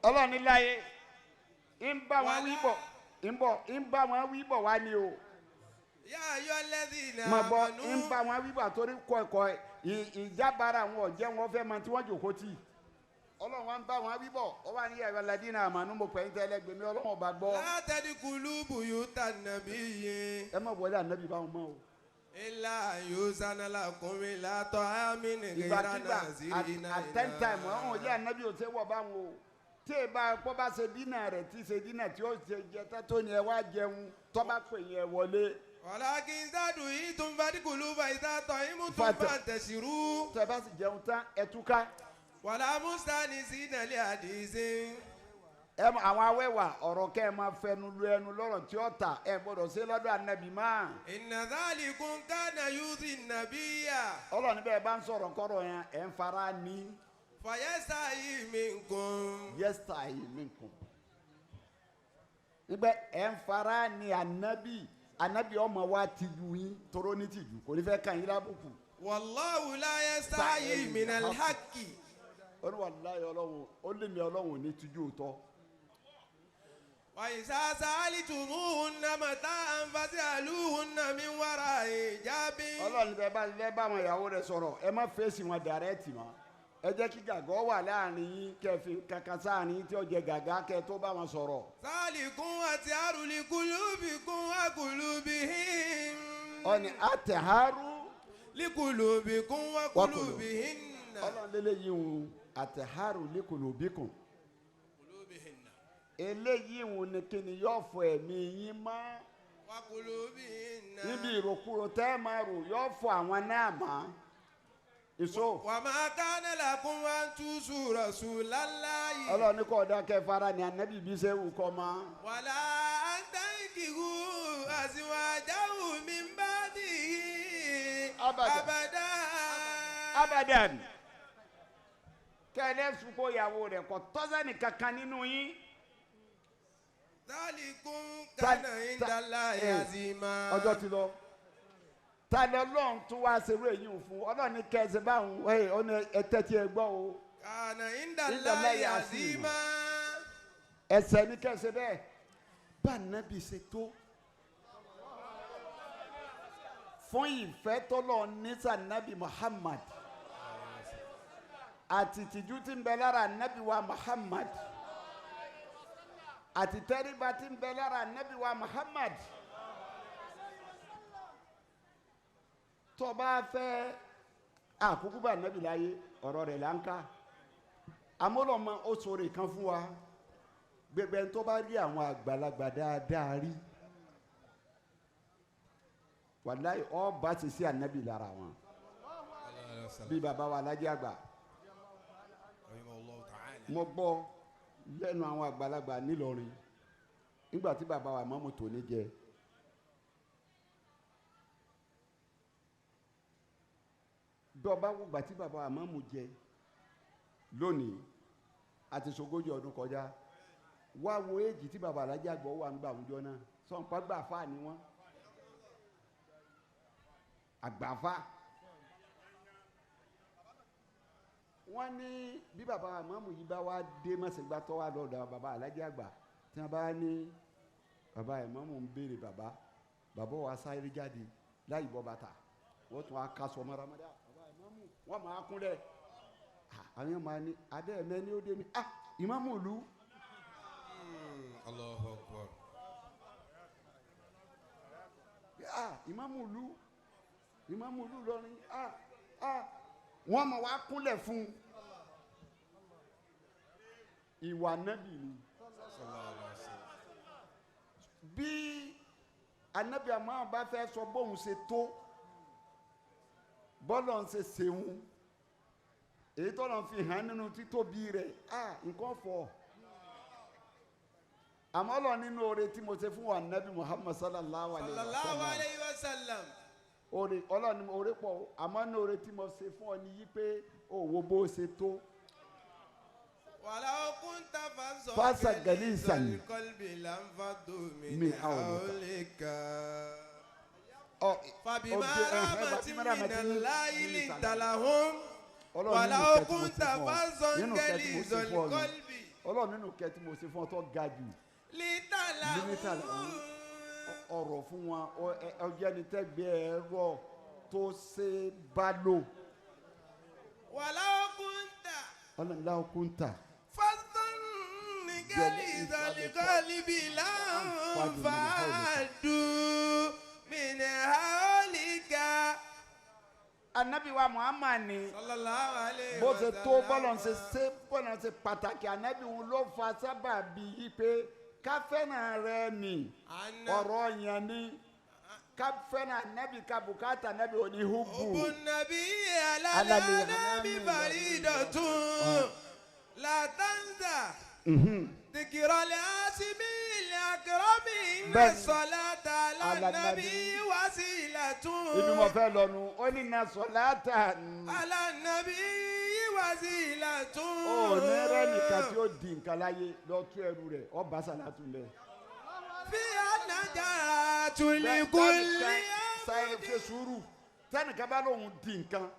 Ọlọ́run ní láyé ń bá wọn wí bọ̀ ń bá wọn wí bọ̀ wá ní o. Mà bọ̀ ń bá wọn wí bọ̀ àtòrí kọ́ ẹ̀kọ́ ìjábára àwọn ọ̀jẹ̀ wọn fẹ́ máa tí wọ́n jòkó tì. Ọlọ́run wa ń bá wọn wí bọ̀ ọ wà ní ẹ̀rọ ladínà àmàlú mo pẹ̀ ń tẹ́lẹ̀ gbèmí Ọlọ́run ọba gbọ́. La tadkhulu buyutan nabiyyi. Ẹ má wọlé ànábì báwọn mọ́ o. Ilá yóò lakum ila ta'amin ghayra nazirina. Ìgbàkigbà at ten time ọ̀hún ilé ànábì ò ṣe wọ̀ báwọn o. Tí ẹ bá kó bá ṣe dínà rẹ̀ tí ṣe dínà tí ó ṣe jẹ tó yẹn wá jẹun tó bá pè yẹn wọlé. Walakin idha du'itum fadkhulu fa idha ta'imtum fantashiru. Tẹ bá sì jẹun tán ẹ túká. Wala mustanisina li hadisin. Ẹ àwọn awẹ́wà ọ̀rọ̀ kẹ́ ẹ máa fẹnu lu ẹnu lọ́rọ̀ tí ó ta ẹ gbọ́dọ̀ ṣe lọ́dọ̀ ànábì máa. Inna dhalikum kana yu'dhi nabiyya. Ọlọ́run bẹ́ẹ̀ bá ń sọ̀rọ̀ kọ́rọ̀ yẹn ẹ̀ ń fara ní. Fayastahi minkum. Yastahi minkum. Nígbà ẹ̀ ń fara ní ànábì ànábì ọmọ wa tìjú yín toró ní tìjú kò ní fẹ́ kàn yín lábùkù. Wallahu la yastahi minal haqqi. Ó ní wàláhì Ọlọ́run ó lé mi Ọlọ́run ní tìjú tọ́. وإذا سألتموهن متاعا فاسألوهن من وراء حجاب. Ọlọ́run bẹ́ẹ̀ bá bá àwọn ìyàwó rẹ̀ sọ̀rọ̀ ẹ má fèsì wọn dàrẹ́tì mọ́ Ẹ jẹ́ kí gàgọ́ wà láàrin yín kẹ́ fi kankan sáàrin tí ó jẹ gàgá kẹ́ tó bá wọn sọ̀rọ̀. Sálìkún àti àrùlíkúlùbìkún àkùlùbìhìn. Ọ̀nì àtẹ̀hárú. Líkùlùbìkún wàkùlùbìhìn. Ọlọ́run lélẹ́yìí ń àtẹ̀hárú líkùlùbìkún. Eléyìí ń ní kí ni yóò fọ ẹ̀mí yín mọ́. Wàkùlùbìhìn. Níbi ìròkúrò tẹ́ ẹ máa rò yóò fọ àwọn náà mọ́. Ìṣó. Wà máa kánà làkún wá ń tú sùrọ̀ sùlálàyé. Ọlọ́run ní kò dá kẹfara ní anábì bí ṣe wù kọ́ mọ́. Wàlá àǹtàǹkìhù àtiwájáwù mi ń bá dìhì. Abàdà. Abadan. Kẹ́lẹ́ sùkó ìyàwó rẹ̀ kò tọ́sẹ̀ nìkankan nínú yín. Sálìkún kánà ìdálá ìyàzìmá. Ọjọ́ ti lọ. Tani Ọlọ́run tún wá ṣerú èyí fún Ọlọ́run ní kẹsì báwọn ẹ ọ ní ẹtẹ tí ẹ gbọ́ o. Kànà ìdàlá yàzímà. Ẹsẹ̀ ní kẹsì bẹ́ẹ̀ bá nàbì ṣe tó. Fún ìfẹ́ tọ́lọ̀ nísà nàbì Muhammad àti tìjú tí ń bẹ lára nàbì wa Muhammad àti tẹríba tí ń bẹ lára nàbì wa Muhammad. Tó bá fẹ́ àkókò bá nàbì láyé ọ̀rọ̀ rẹ̀ là ń ká amúlọ̀mọ́ ó sọ̀rọ̀ kan fún wa gbẹgbẹ tó bá rí àwọn àgbàlagbà dáadáa rí wàláyé ọba ti sí ànábì lára wọn bí bàbá wa Alájí Àgbà mo gbọ́ lẹ́nu àwọn àgbàlagbà nílọrin nígbà tí bàbá wa mọ́mú tòní jẹ. Bí ọba wo gbà tí bàbá wa mọ́mú jẹ lónìí àti sogójì ọdún kọjá wá wo èjì tí bàbá Alájí Àgbà wà ń gbà àwùjọ náà sọ̀npá gbàfà ni wọ́n àgbàfà wọ́n ní bí bàbá mọ́mú yìí bá wá dé mọ̀sẹ̀gbà tó wà lọ́dọ̀ bàbá Alájí Àgbà tí wọ́n bá ní bàbá ìmáàmù ń béèrè bàbá bàbá wa sáré jáde láì bọ́ bàtà wọ́n tún á kásọ̀ mọ́ramọ́dá bàbá ìmáàmù wọ́n máa kúnlẹ̀ àwọn yẹn máa ní abẹ́ ẹ̀mẹ́ ní ó dé ní ah ìmáàmù ìlú. Allahu Akbar. Ah ìmáàmù ìlú ìmáàmù ìlú lọrin ah ah wọ́n máa wá kúnlẹ̀ fún un. Ìwà nábì ni. Bí anabi àmọ́ bá fẹ́ sọ bóun ṣe tó bọ́lọ̀ ń ṣe ṣeun èyí tó lọ́n fi hàn nínú títóbi rẹ̀ ah nǹkan fọ̀ àmọ́ lọ nínú oore tí mo ṣe fún wa nabi Muhammad sallallahu alayhi wa sallam oore ọlọ́ni oore pọ̀ àmọ́ nínú oore tí mo ṣe fún ọ ni yí pé òwò bó ṣe tó. Wàlá kunta fasa galisan min hawlika. Fabima rahmatin minallahi linta lahum. Wàlá kunta fasa galizal qalbi. Ọlọ́run nínú kẹ́ tí mo ṣe fún ọ tó ga jù. Linta lahum. Ọ̀rọ̀ fún wọn ọjọ́ ẹni tẹ́gbẹ́ ẹ̀rọ tó ṣe bá lò. Wàlá kunta. Ọlọ́run láwọn kunta. Galibi lanfadu min haolika. Anabi wa Muhammad ni sallallahu alayhi bó wa ṣe tó sallam. bọ́lọ̀ ṣe ṣe bọ́lọ̀ ṣe pàtàkì anabi wọn ló fa sábàbí yí pé ká fẹ́ràn rẹ ni ọ̀rọ̀ yẹn ni ká fẹ́ràn anabi ká bùkátà anabi òní hubu. Hubu nabi ala nabi faridatun la tanza. ذكر العاصمي الأكرم إن الصلاة على النبي وسيلة. Ibi mo fẹ́ lọ nu, ó ní na sọ̀láta. على النبي وسيلة. Ó ní rẹ́ nìkan tí ó di nǹkan láyé lọ tú ẹrù rẹ̀, ó bá sàlátù lẹ̀. في النجاة لكل Sáré ṣe sùúrù, tẹ́nìkan bá lóun di nǹkan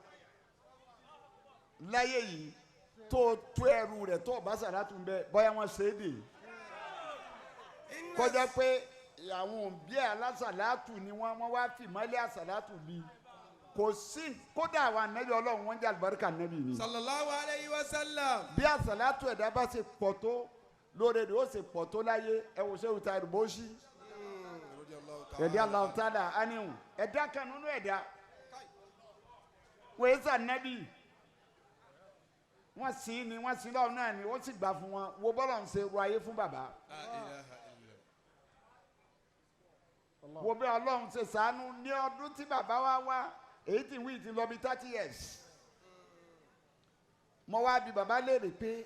láyé yìí tó tó ẹrù rẹ̀ tó bá sàlátù bẹ bóyá wọ́n ṣe é dè kọjá pé àwọn òbí alásàlátù ni wọ́n wá fìmọ́lẹ̀ àsàlátù bí. Kò sí kódà àwọn anabi Ọlọ́run wọ́n jẹ́ àlùbáríkà anabi ni. Sallallahu alayhi wa sallam. Bí àsàlátù ẹ̀dá bá ṣe pọ̀ tó lóore rẹ̀ ó ṣe pọ̀ tó láyé ẹ wò ṣé òta ìrùbọ̀ sí. Ẹ̀dá Allahu ta'ala ánìhùn ẹ̀dá kan nínú ẹ̀dá wọ́n yé sànẹ́bì wọ́n sìn ni wọ́n sìn lọ́wọ́ náà ni ó sì gbà fún wọn wo bọ́lọ̀ ń ṣe ru ayé fún bàbá. Wo bí Ọlọ́run ṣe ṣàánú ní ọdún tí bàbá wa wá èyí tí wíì ti lọ bí 30 years. Mo wá bi bàbá léèrè pé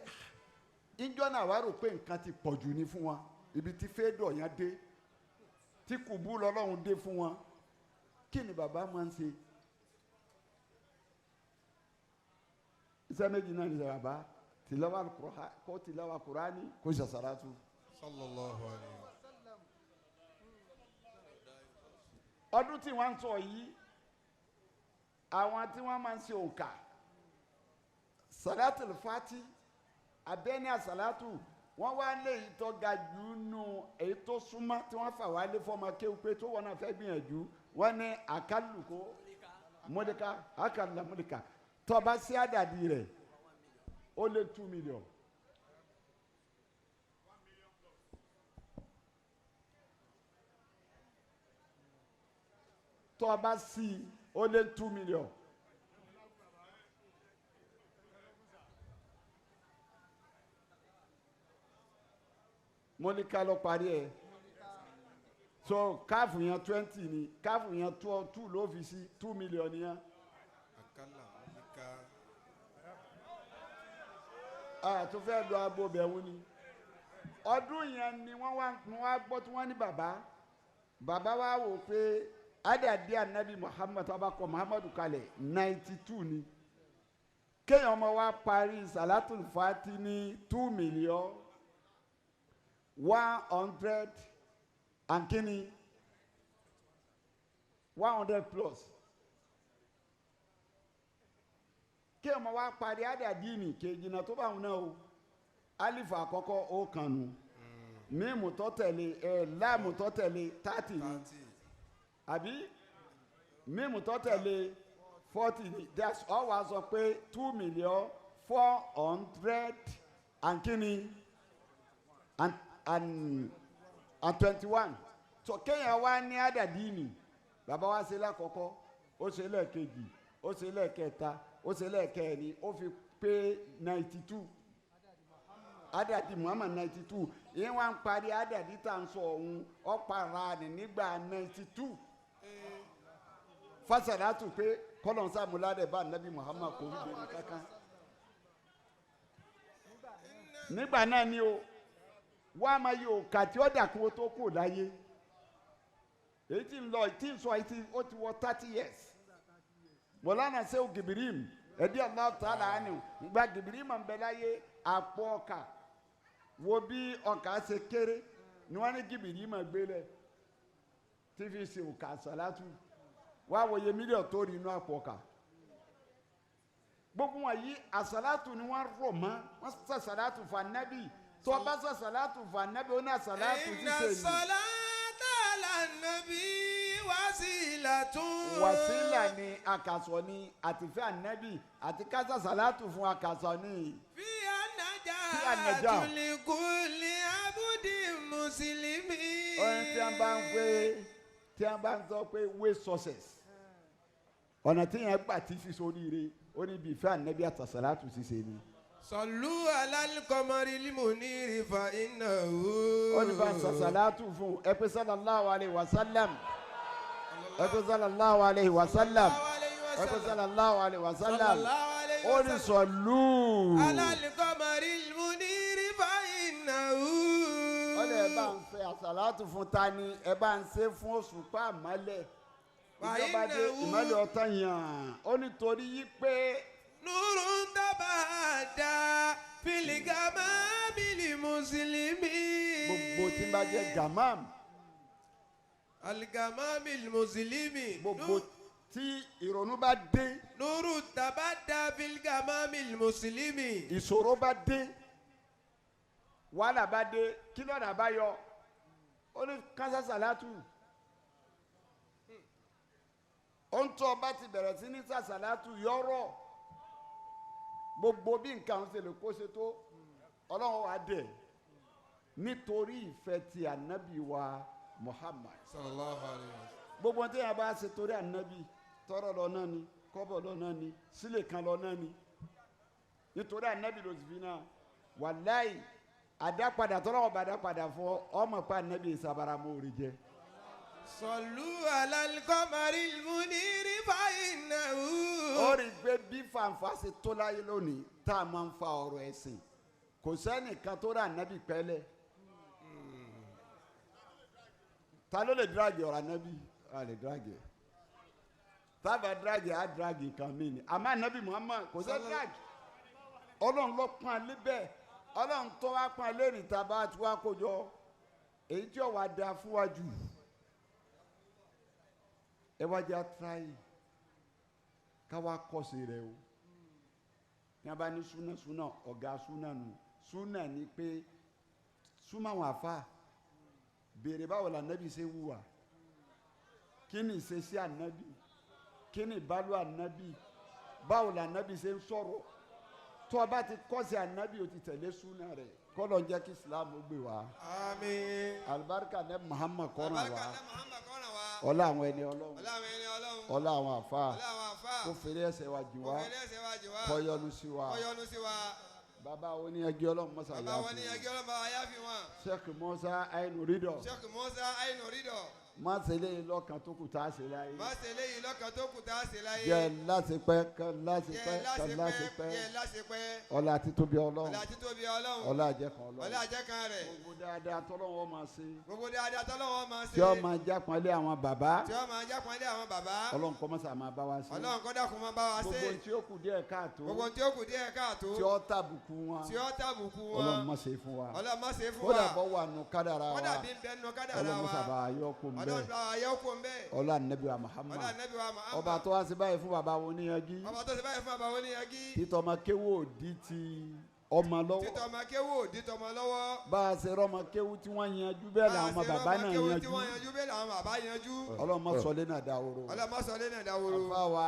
ìjọ náà wá rò pé nǹkan ti pọ̀ jù ní fún wọn ibi tí fẹ́ẹ́dọ̀ yẹn dé tí kùbú lọ́lọ́run dé fún wọn kí ni bàbá máa ń ṣe? Iṣẹ́ méjì náà ní sẹ́ bàbá tìlọ́wà kó tìlọ́wà Kùránì kó ṣàṣàràtú. Sallallahu alayhi wa sallam. Ọdún tí wọ́n ń sọ yìí àwọn tí wọ́n máa ń ṣe òǹkà Salatul Fati abẹ́ni àsàlátù wọ́n wá lé èyí tó ga jù nù èyí tó súnmọ́ tí wọ́n fà wá lé fọ́mọ kéwù pé tó wọ́n náà fẹ́ gbìyànjú wọ́n ní àkàlùkò mọ́díkà àkàlùlà mọ́díkà tó bá sí àdàdì rẹ̀ ó lé 2 million. Tó bá sí ó lé 2 million. Mọ́líkà ló parí ẹ̀ so káàfù yẹn 20 ni káàfù yẹn 2 ló fi sí 2 million yẹn. Akala mọ́líkà. A tó fẹ́ lọ abo bẹ̀rù ni ọdún yẹn ni wọ́n wá gbọ́ tí wọ́n ní bàbá bàbá wa wò pé adàdí anabi Muhammad tó bá kọ Muhammadu kalẹ̀ 92 ni kéèyàn ọmọ wa parí Salatul Fati ní 2 million 100 and kini 100 plus kí ọmọ wa parí àdàdí ní kejì náà tó bá wọn náà o alifu àkọ́kọ́ ó kànú mímu tó tẹ̀lé ẹ láàmù tó tẹ̀lé 30 ni àbí mímu tó tẹ̀lé 40 ni that's all wa sọ pé 2,400,000 and kini and 21. So kéèyàn wá ní àdàdí ni bàbá wa ṣe lákọ̀ọ́kọ́ ó ṣe lẹ́ẹ̀kejì ó ṣe lẹ́ẹ̀kẹta ó ṣe lẹ́ẹ̀kẹrin ó fi pé 92 àdàdí Muhammad 92 ìyẹn wá ń parí àdàdí tá à ń sọ ọ̀hún ọ̀pára ni nígbà 92 fásàlátù pé kọ́lọ́nsá múládẹ̀ bá nàbí Muhammad kò rí bèrè kankan nígbà náà ni o wọ́n á máa yọ òkà tí ó dà kó tó kù láyé èyí tí ń lọ tí ń sọ èyí ó ti wọ 30 years mọ̀lánà sẹ́wọ́ gìbìrìm ẹ̀dí Allahu ta'ala àánú gba gìbìrìm ń bẹ láyé àpò ọkà wo bí ọkà ṣe kéré ni wọ́n ní gìbìrìm gbélé tí fi ṣe òkà sàlátù wọ́n á wòye mílíọ̀nù tó rí inú àpò ọkà gbogbo wọn yìí àsàlátù ni wọ́n rọ̀ mọ́ wọ́n sàsàlátù fún anábì tó bá sàsàlátù fún anábì ó ní àsàlátù ṣíṣe ni. Inna salata ala nabi wasilatun. Wàsílà ni àkàsọ̀ ni àtìfẹ́ ànábì àti kásàsàlátù fún àkàsọ̀ ni. Fi ànájà tulikuli abudi muslimi. Orin tí a bá ń pè tí a bá ń sọ pé way success ọ̀nà tí yẹn gbà tí fi sóríire ó ní ibi ìfẹ́ ànábì àtàsàlátù ṣíṣe ni. Sọlú alálùkọ́mọ́rí limuniri fa innahu. Ó ní bá sàsàlátù fún ẹ pé sallallahu alayhi wa sallam ẹ pé sallallahu alayhi wa sallam ẹ pé sallallahu alayhi wa sallam ó ní sọlú. Alálùkọ́mọ́rí limuniri fa innahu. Ó lè bá ń fẹ́ àsàlátù fún ta ni ẹ bá ń ṣe fún òṣùpá àmọ́lẹ̀ ìjọba dé ìmọ́lẹ̀ ọ̀tán yàn ó nítorí yí pé. Nurun tabada filigama bili muslimi. Gbogbo tí ń bá jẹ́ gamam. Aligama bili muslimi. Gbogbo tí ìrònú bá dé. Nurun tabada filigama bili muslimi. Ìṣòro bá dé. Wàhálà bá dé kí lọ́nà bá yọ. Ó ní kásá sàlátù. Ohun tó ọba ti bẹ̀rẹ̀ sí ní sàṣàlátù yọ̀rọ̀ gbogbo bí nǹkan ṣe lè kó ṣe tó ọlọ́run wa dẹ̀ nítorí ìfẹ́ ti ànábì wa Muhammad. Sallallahu alayhi wa sallam. Gbogbo tí a bá ṣe torí ànábì tọrọ lọ náà ni kọ́bọ̀ lọ náà ni sílè kan lọ náà ni nítorí ànábì ló ti fi náà wàláì àdápadà tọ́lọ́wọ́ bá àdápadà fún ọmọ pa ànábì ìsabara mọ́ọ̀rì jẹ. Sallu ala al-qamaril muniri fa innahu. Ó rí i pé bí fàǹfà ṣe tó láyé lónìí tá a máa ń fa ọ̀rọ̀ ẹ̀sìn kò sẹ́nìkan tó rà ànábì pẹ́lẹ́. Ta ló lè dírágì ọ̀rọ̀ ànábì? A lè dírágì ẹ̀. Tábà dírágì á dírágì nǹkan mí ni àmọ́ ànábì Muhammad kò sẹ́ dírágì. Ọlọ́run ló pọ́n alé bẹ́ẹ̀ ọlọ́run tó wá pọ́n alé rìn tá a bá ti wá kó jọ èyí tí ó wá da fún wa jù ẹ wá jẹ́ àtúráyì ká wá kọ́sì rẹ o. Ní a bá ní súnà súnà ọ̀gá súnà nù súnà ni pé súnmọ́ àwọn àfa béèrè báwo la ànábì ṣe wùwà kí ni ìṣesí ànábì kí ni ìbálò ànábì báwo la ànábì ṣe ń sọ̀rọ̀ tó o bá ti kọ́sì ànábì o ti tẹ̀lé súnà rẹ̀ kọ́lọ̀ ń jẹ́ kí Islam ó gbé wa. Àmín. Alibarika ní Muhammad kọ́ràn wa. Alibarika ní Muhammad kọ́ràn wa. Ọlá àwọn ẹni Ọlọ́run. Ọlá àwọn ẹni Ọlọ́run. Ọlá àwọn àfa. Ọlá àwọn àfa. Kó fèrè ẹsẹ̀ wa jì wá. Kó fèrè ẹsẹ̀ wa jì wá. Kó yọ́nú sí wa. Kó yọ́nú sí wa. Bàbá wo ni ẹgbẹ́ Ọlọ́run mọ́sá yá fi. Bàbá wo ni ẹgbẹ́ Ọlọ́run mọ́sá yá fi wọn. Sheikh Musa Ainu Ridọ. Sheikh Musa Ainu Ridọ. Má ṣe léyìn lọ́kàn tó kù tá a ṣe láyé. Má ṣe léyìn lọ́kàn tó kù tá a ṣe láyé. Jẹ́ láṣepẹ́ kan láṣepẹ́ kan láṣepẹ́. Jẹ́ láṣepẹ́. Ọlá títóbi Ọlọ́run. Ọlá títóbi Ọlọ́run. Ọlá àjẹkàn Ọlọ́run. Ọlá àjẹkàn rẹ̀. Gbogbo dáadáa tọ́lọ́wọ́ máa ṣe. Gbogbo dáadáa tọ́lọ́wọ́ máa ṣe. Tí ó máa jápọ̀nlé àwọn bàbá. Tí ó máa jápọ̀nlé àwọn bàbá. Ọlọ́run kó mọ́sà máa bá wa ṣe. Ọlọ́run kó dákun máa bá wa ṣe. Gbogbo tí ó kù díẹ̀ káàtó. Gbogbo tí ó kù díẹ̀ káàtó. Tí ó tàbùkù wọn. Tí ó tàbùkù wọn. Ọlọ́run má ṣe fún wa. Ọlọ́run má ṣe fún wa. Kódà bọ́ wà nù kádàrá wa. Kódà bí ń bẹ nù kádàrá wa. Ọlọ́run mọ́sà bá yọ kó ń bẹ́ẹ̀. Ọlá Ànábì wa Muhammad. Ọlá Ànábì wa Muhammad. Ọba tó wá sí báyìí fún bàbá wọn níyanjú. Ọba tó sí báyìí fún bàbá wọn níyanjú. Títọ́ ọmọ kéwò òdì ti ọmọ lọ́wọ́. Títọ́ ọmọ kéwò òdì tọmọ lọ́wọ́. Bá a ṣe rọmọ kéwù tí wọ́n yanjú bẹ́ẹ̀ làwọn ọmọ bàbá náà yanjú. Bá a ṣe rọmọ kéwù tí wọ́n yanjú bẹ́ẹ̀ làwọn bàbá yanjú. Ọlọ́run má sọ lé náà dahoro. Ọlọ́run má sọ lé náà dahoro. Àfa wa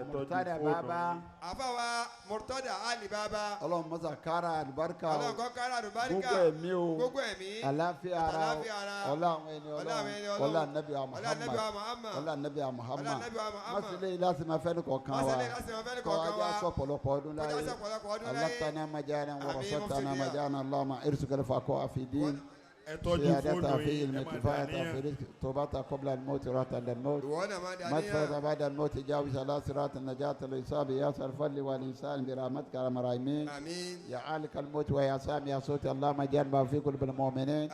Murtada bàbá. Àfa wa Murtada Ali bàbá. Ọlọ́run mọ́sá kára àlùbáríkà o. Ọlọ́run kó kára àlùbáríkà. Gbogbo ẹ̀mí o. Gbogbo ẹ̀mí. Àlàáfíà ara o. Ọlá àwọn ẹni Ọlọ́run. Ọlá Ànábì wa Muhammad. Ọlá Ànábì wa Muhammad. Mọ́sílẹ̀ yìí láti máa fẹ́ ní kọ̀ọ̀kan wa. Kọ́ ajá sọ̀pọ̀lọpọ̀ ọdún láyé. Alátàní àmàjáde ورثتنا مجانا اللهم ارزق الفقراء في دين سيادتها في علم كفاية في رزق توبتها قبل الموت راحة للموت مغفرة بعد الموت جاوز على صراط النجاة الإصابة يا الفضل والإنسان برحمتك يا الراحمين يا عالق الموت ويا سامع يا صوت اللهم اجعل ما في قلوب المؤمنين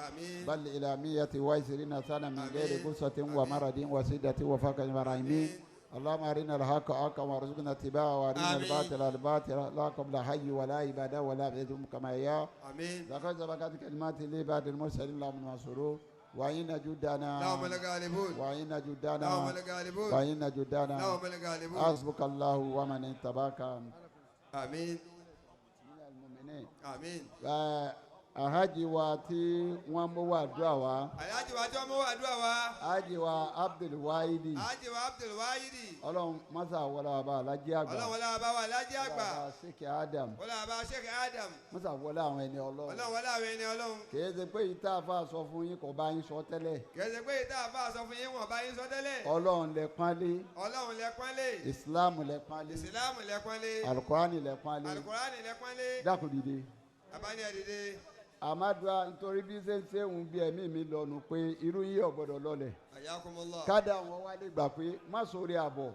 بل إلى 120 سنة من غير قصة ومرض وسدة وفقر الراحمين اللهم أرنا الحق حقا وارزقنا اتباعه وأرنا الباطل الباطل لا قبل حي ولا عبادة ولا بعدهم كما هي. آمين. لقد سبقت كلمات لعباد المرسلين لهم المنصورون وإن جدنا لهم الغالبون وإن جدنا لهم الغالبون وإن جدنا لهم الغالبون. حسبك الله ومن اتبعك. آمين. من المؤمنين. آمين. Alhaji wa tí wọ́n mú wá àdúrà wa. Alhaji wa tí wọ́n mú wá àdúrà wa. Alhaji wa Abdul Wahidi. Alhaji wa Abdul Wahidi. Ọlọ́run mọ́sá wọlé wa bá Alhaji àgbà. Ọlọ́run wọlé wa bá wa Alhaji àgbà. Wọlé wa bá Sheikh Adam. Wọlé wa bá Sheikh Adam. Mọ́sá wọlé àwọn ẹni Ọlọ́run. Ọlọ́run wọlé àwọn ẹni Ọlọ́run. Kìí ṣe pé ìta àfa sọ fún yín kò bá yín sọ tẹ́lẹ̀. Kìí ṣe pé ìta àfa sọ fún yín wọ́n bá yín sọ tẹ́lẹ̀. Ọlọ́run lẹ pọ́nlé. Ọlọ́run lẹ pọ́nlé. Ìsìlámù lẹ pọ́nlé. Ìsìlámù lẹ pọ́nlé. Alukurani lẹ pọ́nlé. Alukurani lẹ pọ́nlé. Dákun dìde. Abáni ẹ dìde. Àmàdùá nítorí bí ṣe ń ṣe ń bí ẹ̀mí mi lọ́nu pé irú yìí ò gbọ́dọ̀ lọlẹ̀. Ayakumullah. Kádà wọn wá lè gbà pé má sórí àbọ̀.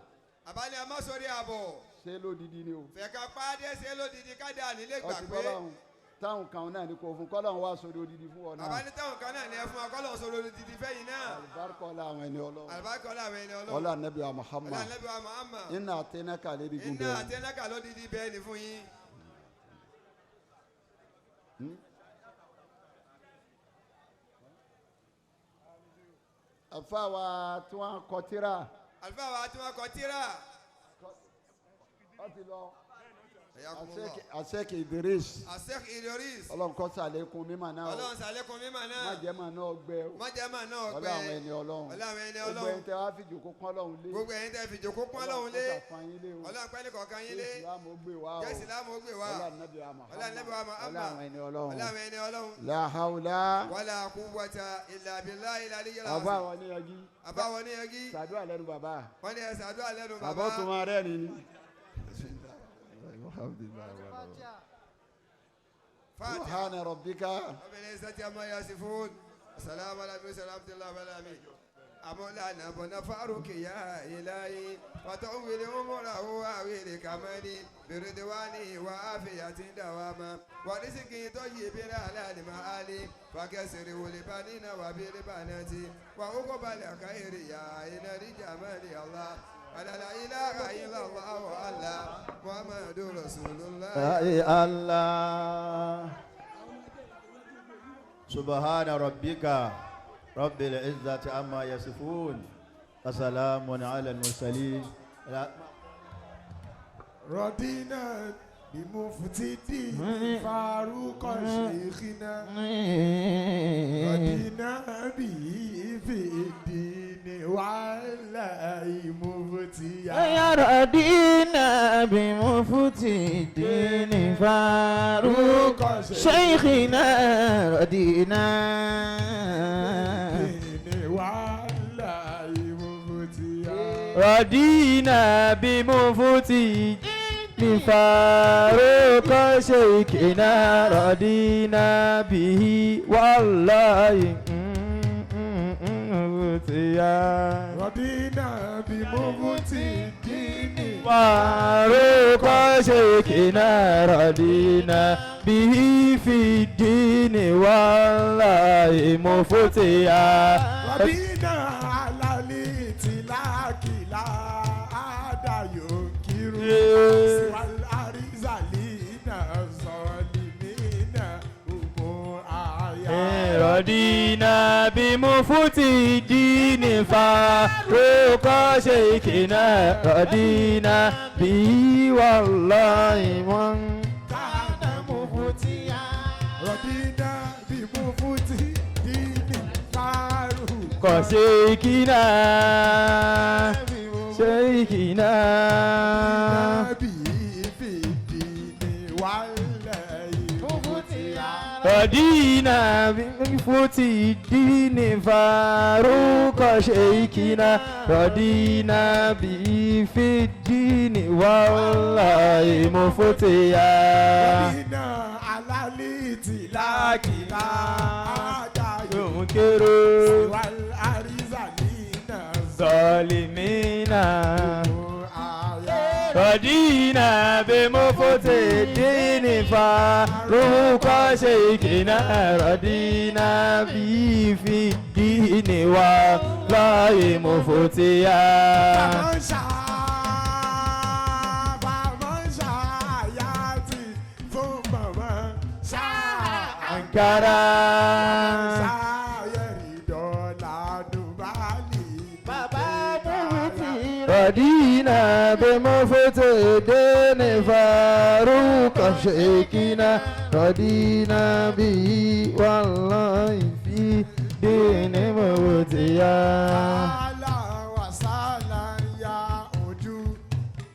Àbáni ẹ má sórí àbọ̀. Ṣé lódìdí ni o. Fẹ̀ka pàdé ṣe lódìdí kádà nílé gbà Ọtí pé. bọ́lá táwọn kan náà ní kò fún kọ́lọ́n wá sórí odidi fún ọ náà. Àbáni táwọn kan náà ní ẹ fún wa kọ́lọ́n sórí odidi fẹ́yìn náà. Àlùbáríkà ọlá àwọn ẹni Ọlọ́run. Àlùbáríkà ọlá àwọn ẹni Ọlọ́run. Ọlá Ànábì wa Muhammad. Ọlá Ànábì wa Muhammad. Iná àtẹnáka lédi gùn bẹ́ẹ̀. Iná àtẹnáka lódìdí bẹ́ẹ̀ ni fún yín. Àlùfáà wa tí wọ́n kọ tírà. Àlùfáà wa tí wọ́n kọ tírà. Ó ti lọ. Hayakumullah. Asẹ́kì Idris. Asek Idris. Ọlọ́run kó ṣàlékún mímọ̀ náà o. Ọlọ́run ṣàlékún mímọ̀ náà. Má jẹ́ màá náà gbẹ o. Má jẹ́ màá náà gbẹ. Ọlọ́run àwọn ẹni Ọlọ́run. Ọlọ́run àwọn ẹni Gbogbo Ọlọ́run. ẹni tẹ́ wá fi jòkó pọ́n Ọlọ́run lé. Gbogbo ẹ̀yin tẹ́ fi jòkó pọ́n Ọlọ́run lé. Ọlọ́run kó ṣàpọ́n yín lé o. Ọlọ́run pẹ́ẹ́lí kọ̀ọ̀kan yín lé. Jẹ́ Ìsìlámù ó gbé wa o. Jẹ́ Ìsìlámù ó gbé wa. Ọlọ́run Nábì wa Muhammad. Ọlọ́run Nábì wa Muhammad. Ọlọ́run àwọn ẹni Ọlọ́run. Ọlọ́run àwọn ẹni Ọlọ́run. La hawla. Wala quwwata illa billahi al-aliyyil azim. Àbá wọn ní yanjú. Àbá wọn ní yanjú. Ṣàdúrà lẹ́nu bàbá. Wọ́n ní ẹ ṣàdúrà lẹ́nu bàbá. Bàbá ó tún máa rẹ́rìn ni. سبحان ربك رب العزة عما يصفون السلام على المرسلين ورحمة الله وبركاته. أمولانا بن فاروق يا إلهي وطول أمره وأويل كمالي برضوانه وعافية دواما ورزق طيب على المعالي فكسر لبنين وبالبنات وأقبل خير يا إلى الجمال الله لا إله إلا الله الله محمد رسول الله. الله سبحان ربك رب العزة عما يصفون وسلام على المرسلين. رضينا بمفتي فاروق شيخنا رضينا به في الدين وعلى مفتيا. يا رضينا بمفتي الدين فاروق شيخنا رضينا رضينا بمفتي فاروق شيخنا رضينا به والله رضينا بمفتي الدين فاروق شيخنا رضينا به في الدين والله مفتيا. رضينا على الاتلاك لا أحد ينكر سوى الأرذلين الظالمين هم أعيان. رضينا بمفتي الدين فاروق شيخنا رضينا به والله من كان مفتيا. رضينا بمفتي الدين فاروق شيخنا شيخنا به في الدين والله مفتيا. رضينا بمفتي الدين فاروق شيخنا رضينا به في الدين والله مفتيا. رضينا على الاتلاك لا أحد ينكر سوى الأرذلين الظالمين هم أعيان. رضينا بمفتي الدين فاروق شيخنا رضينا به في الدين والله مفتيا. فمن شاء فمن شاء يأتي ثم من شاء أنكرا شاء يريد لا نبالي. رضينا بمفتي الدين فاروق شيخنا رضينا به والله في دين مفتيا. أهلا وسهلا يا ojú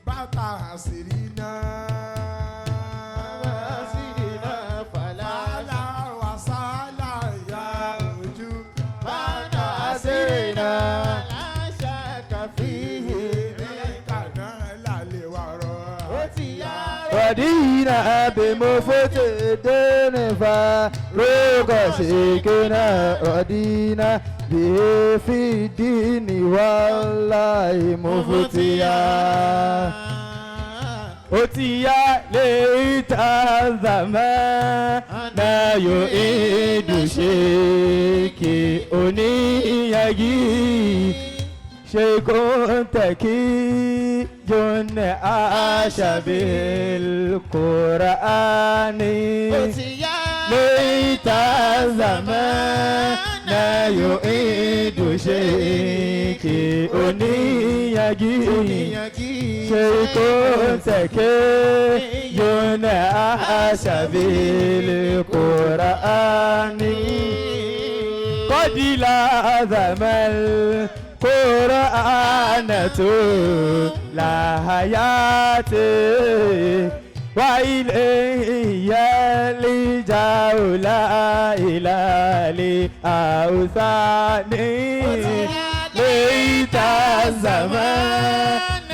bàtà àṣírí náà. أهلا وسهلا يا ojú bàtà àṣírí náà. Kàná lálẹ́ wà rọ̀. رضينا بمفتي الدين فاروق شيخنا رضينا به في الدين والله مفتيا. أتيا ليت الزمان يعيد شيكي أنيجي شيخ تكي جن عاش بالقرآن ليت الزمان يعيد شيكي أنيجي. oníyanjú ṣe kó tẹ̀ké yóná àṣàbílẹ̀ Kùránì. Kọ́dílà àzàmẹ́l Kùránì tó làhàyàtì wà ilé ìyẹ́lìjà òlà ìlàlẹ̀ àwùsá ní. ليت الزمان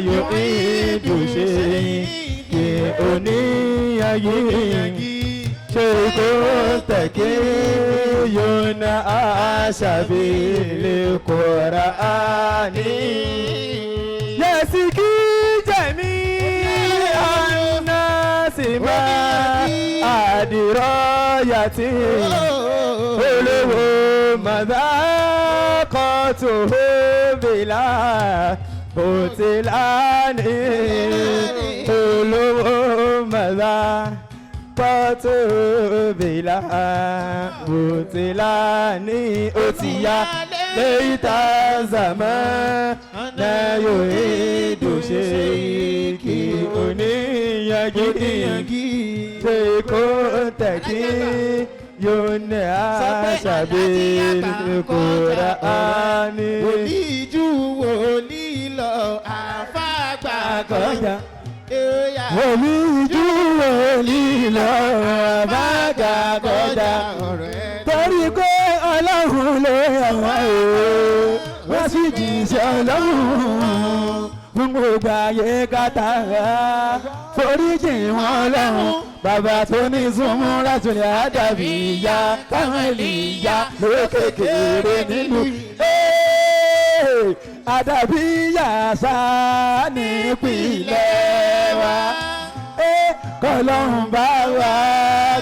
يعيد شيء oníyanjú ṣe kó tẹ̀kí yóná àṣàbílẹ̀ Kùránì. Yẹ̀sìkí jẹ̀mí ànásìmá àdìrọ́yàtì olówó màdákọ̀tò bìlà bòtìláni olówó màdákọ̀tò bìlà bòtìláni ó ti yá léyìí zaman náà yóò dùn ṣe kí oníyanjú ṣe kó tẹ̀kí yóò ní àṣàbí Kùránì. Wòlíì ju wòlíì lọ àfàgbà kọjá. Wòlíì ju wòlíì lọ àfàgbà kọjá. Torí pé Ọlọ́run ló yàn wá o, wọ́n sì jíṣẹ́ Ọlọ́run fún gbogbo ayé kátàrà. Foríjì wọn lọ́run bàbá tó ní súnmúra tó lè àdàbí ìyá káwọn èlìyá lókèkèrè nílùú. Àdàbí yàsá nípìnlẹ̀ wa kọlọ́hún bá wa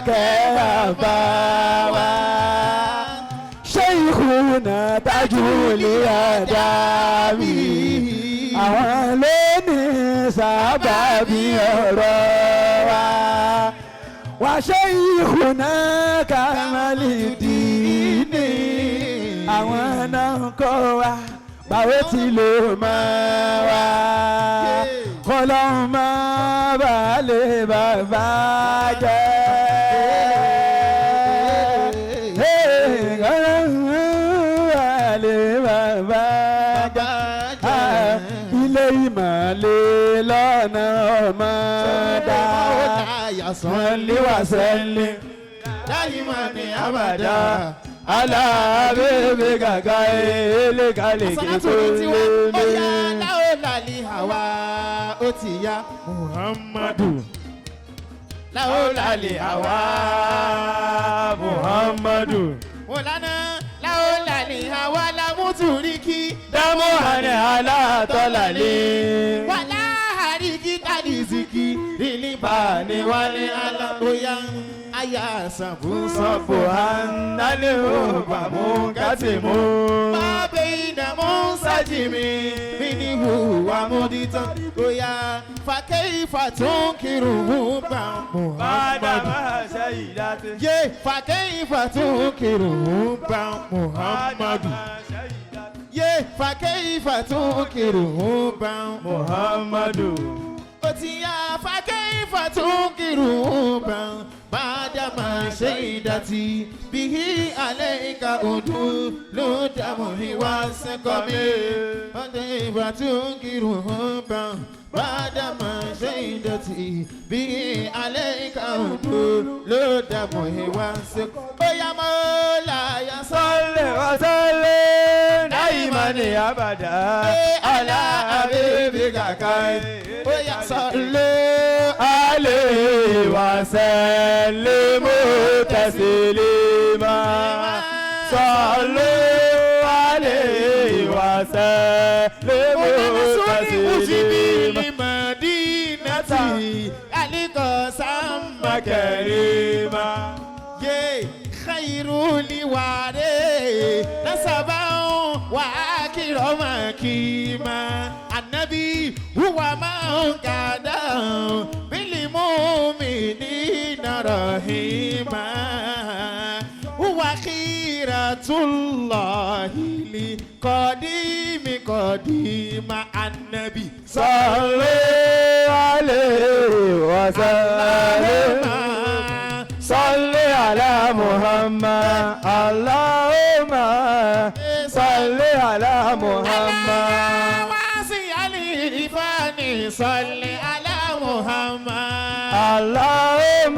kẹ́ra bá wa. Ṣé ìkùnà tájú lè àdàbí àwọn ló ní sábàbí ọ̀rọ̀ wa. Wà ṣe ìkùnà kàmálì dìínì àwọn náà ń kọ́ wa báwo ti lè mọ̀ wá. Kọlọ́hún máa bá lè bàbá jẹ́. Kọlọ́hún bá lè bàbá jẹ́. Ilé ìmọ̀lẹ́ lọ́nà ọmọ dá. Sọ́lé wà sẹ́lẹ̀. Dáyìmọ̀ ní àbàdá. Alábẹ́bẹ́ gàgà elékalè Àsálàtù kíkó ní tiwa, ó yá lé. láòlàlì àwa ó ti yá. Muhammadu. Láòlàlì àwa. Muhammadu. Mọ̀lánà láòlàlì àwa lámútúríkì. Dámú àní alátọ́lálé. Wàlá àríkí tàdísìkì. Ìlí bá ní wálé alábóyá. Àyà sàbù Sọ̀fù ànálẹ́ ò bàmú kátìmú. Bábẹ́ ìdààmú sájìmí. Mi ní hùwà mọ́dítàn. Bóyá fàkẹ́ ìfà tún kírun hùwà Bàdàmà ṣe ìdátẹ́. Yé fàkẹ́ ìfà tún kírun hùwà Muhammadu. Yé fàkẹ́ ìfà tún kírun hùwà Muhammadu. Ó ti yá fàkẹ́ ìfà tún kírun hùwà Bàdàmà ṣe ìdàtí bíi alẹ́ ìka ọdún ló dààmú ìwà sẹ́kọ̀ mi. Fàkẹ́ ìfà tún kírun hùwà Bàdàmà ṣe ìdàtí bíi alẹ́ ìka ọdún ló dààmú ìwà sẹ́kọ̀. Bóyá mo láyà sọ. Sọ́lẹ̀ wá sọ́lẹ̀ náìmọ̀ ní àbàdà. Alá àbíbí kàkà. Bóyá sọ lé. Alẹ́ wá sẹ́lẹ̀ mú tẹ̀sílẹ̀ Sọ́lẹ̀ alẹ́ wá sẹ́lẹ̀ mú tẹ̀sílẹ̀ Madinati aliko samba Kẹ̀rìmà. ye khairu liware nasaba wa akiroma kima annabi huwa man kada bil mu'minina rahima huwa خيرة الله لقديم قديم النبي صلي عليه وسلم صل على محمد اللهم صل على محمد واسع الإرفان صل على محمد اللهم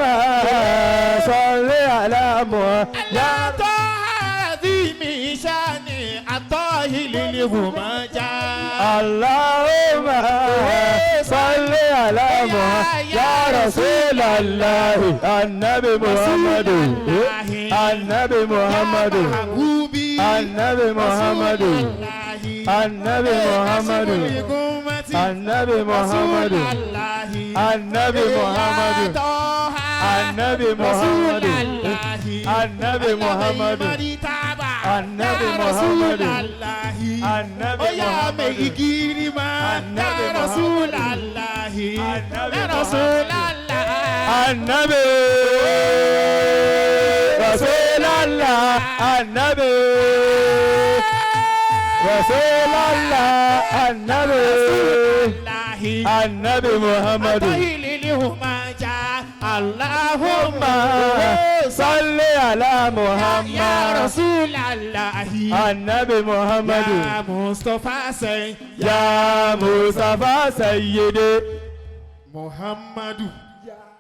صل على محمد لا تعظيم شان الطاهر للهمجة اللهم صل على محمد يا رسول الله النبي محمد النبي محمد النبي محمد النبي محمد النبي محمد النبي محمد النبي محمد النبي محمد النبي محمد النبي محمد النبي رسول الله رسول الله النبي رسول الله النبي رسول الله النبي النبي محمد اللهم صل على محمد يا رسول الله النبي محمد يا مصطفى سيد يا مصطفى سيدي محمد.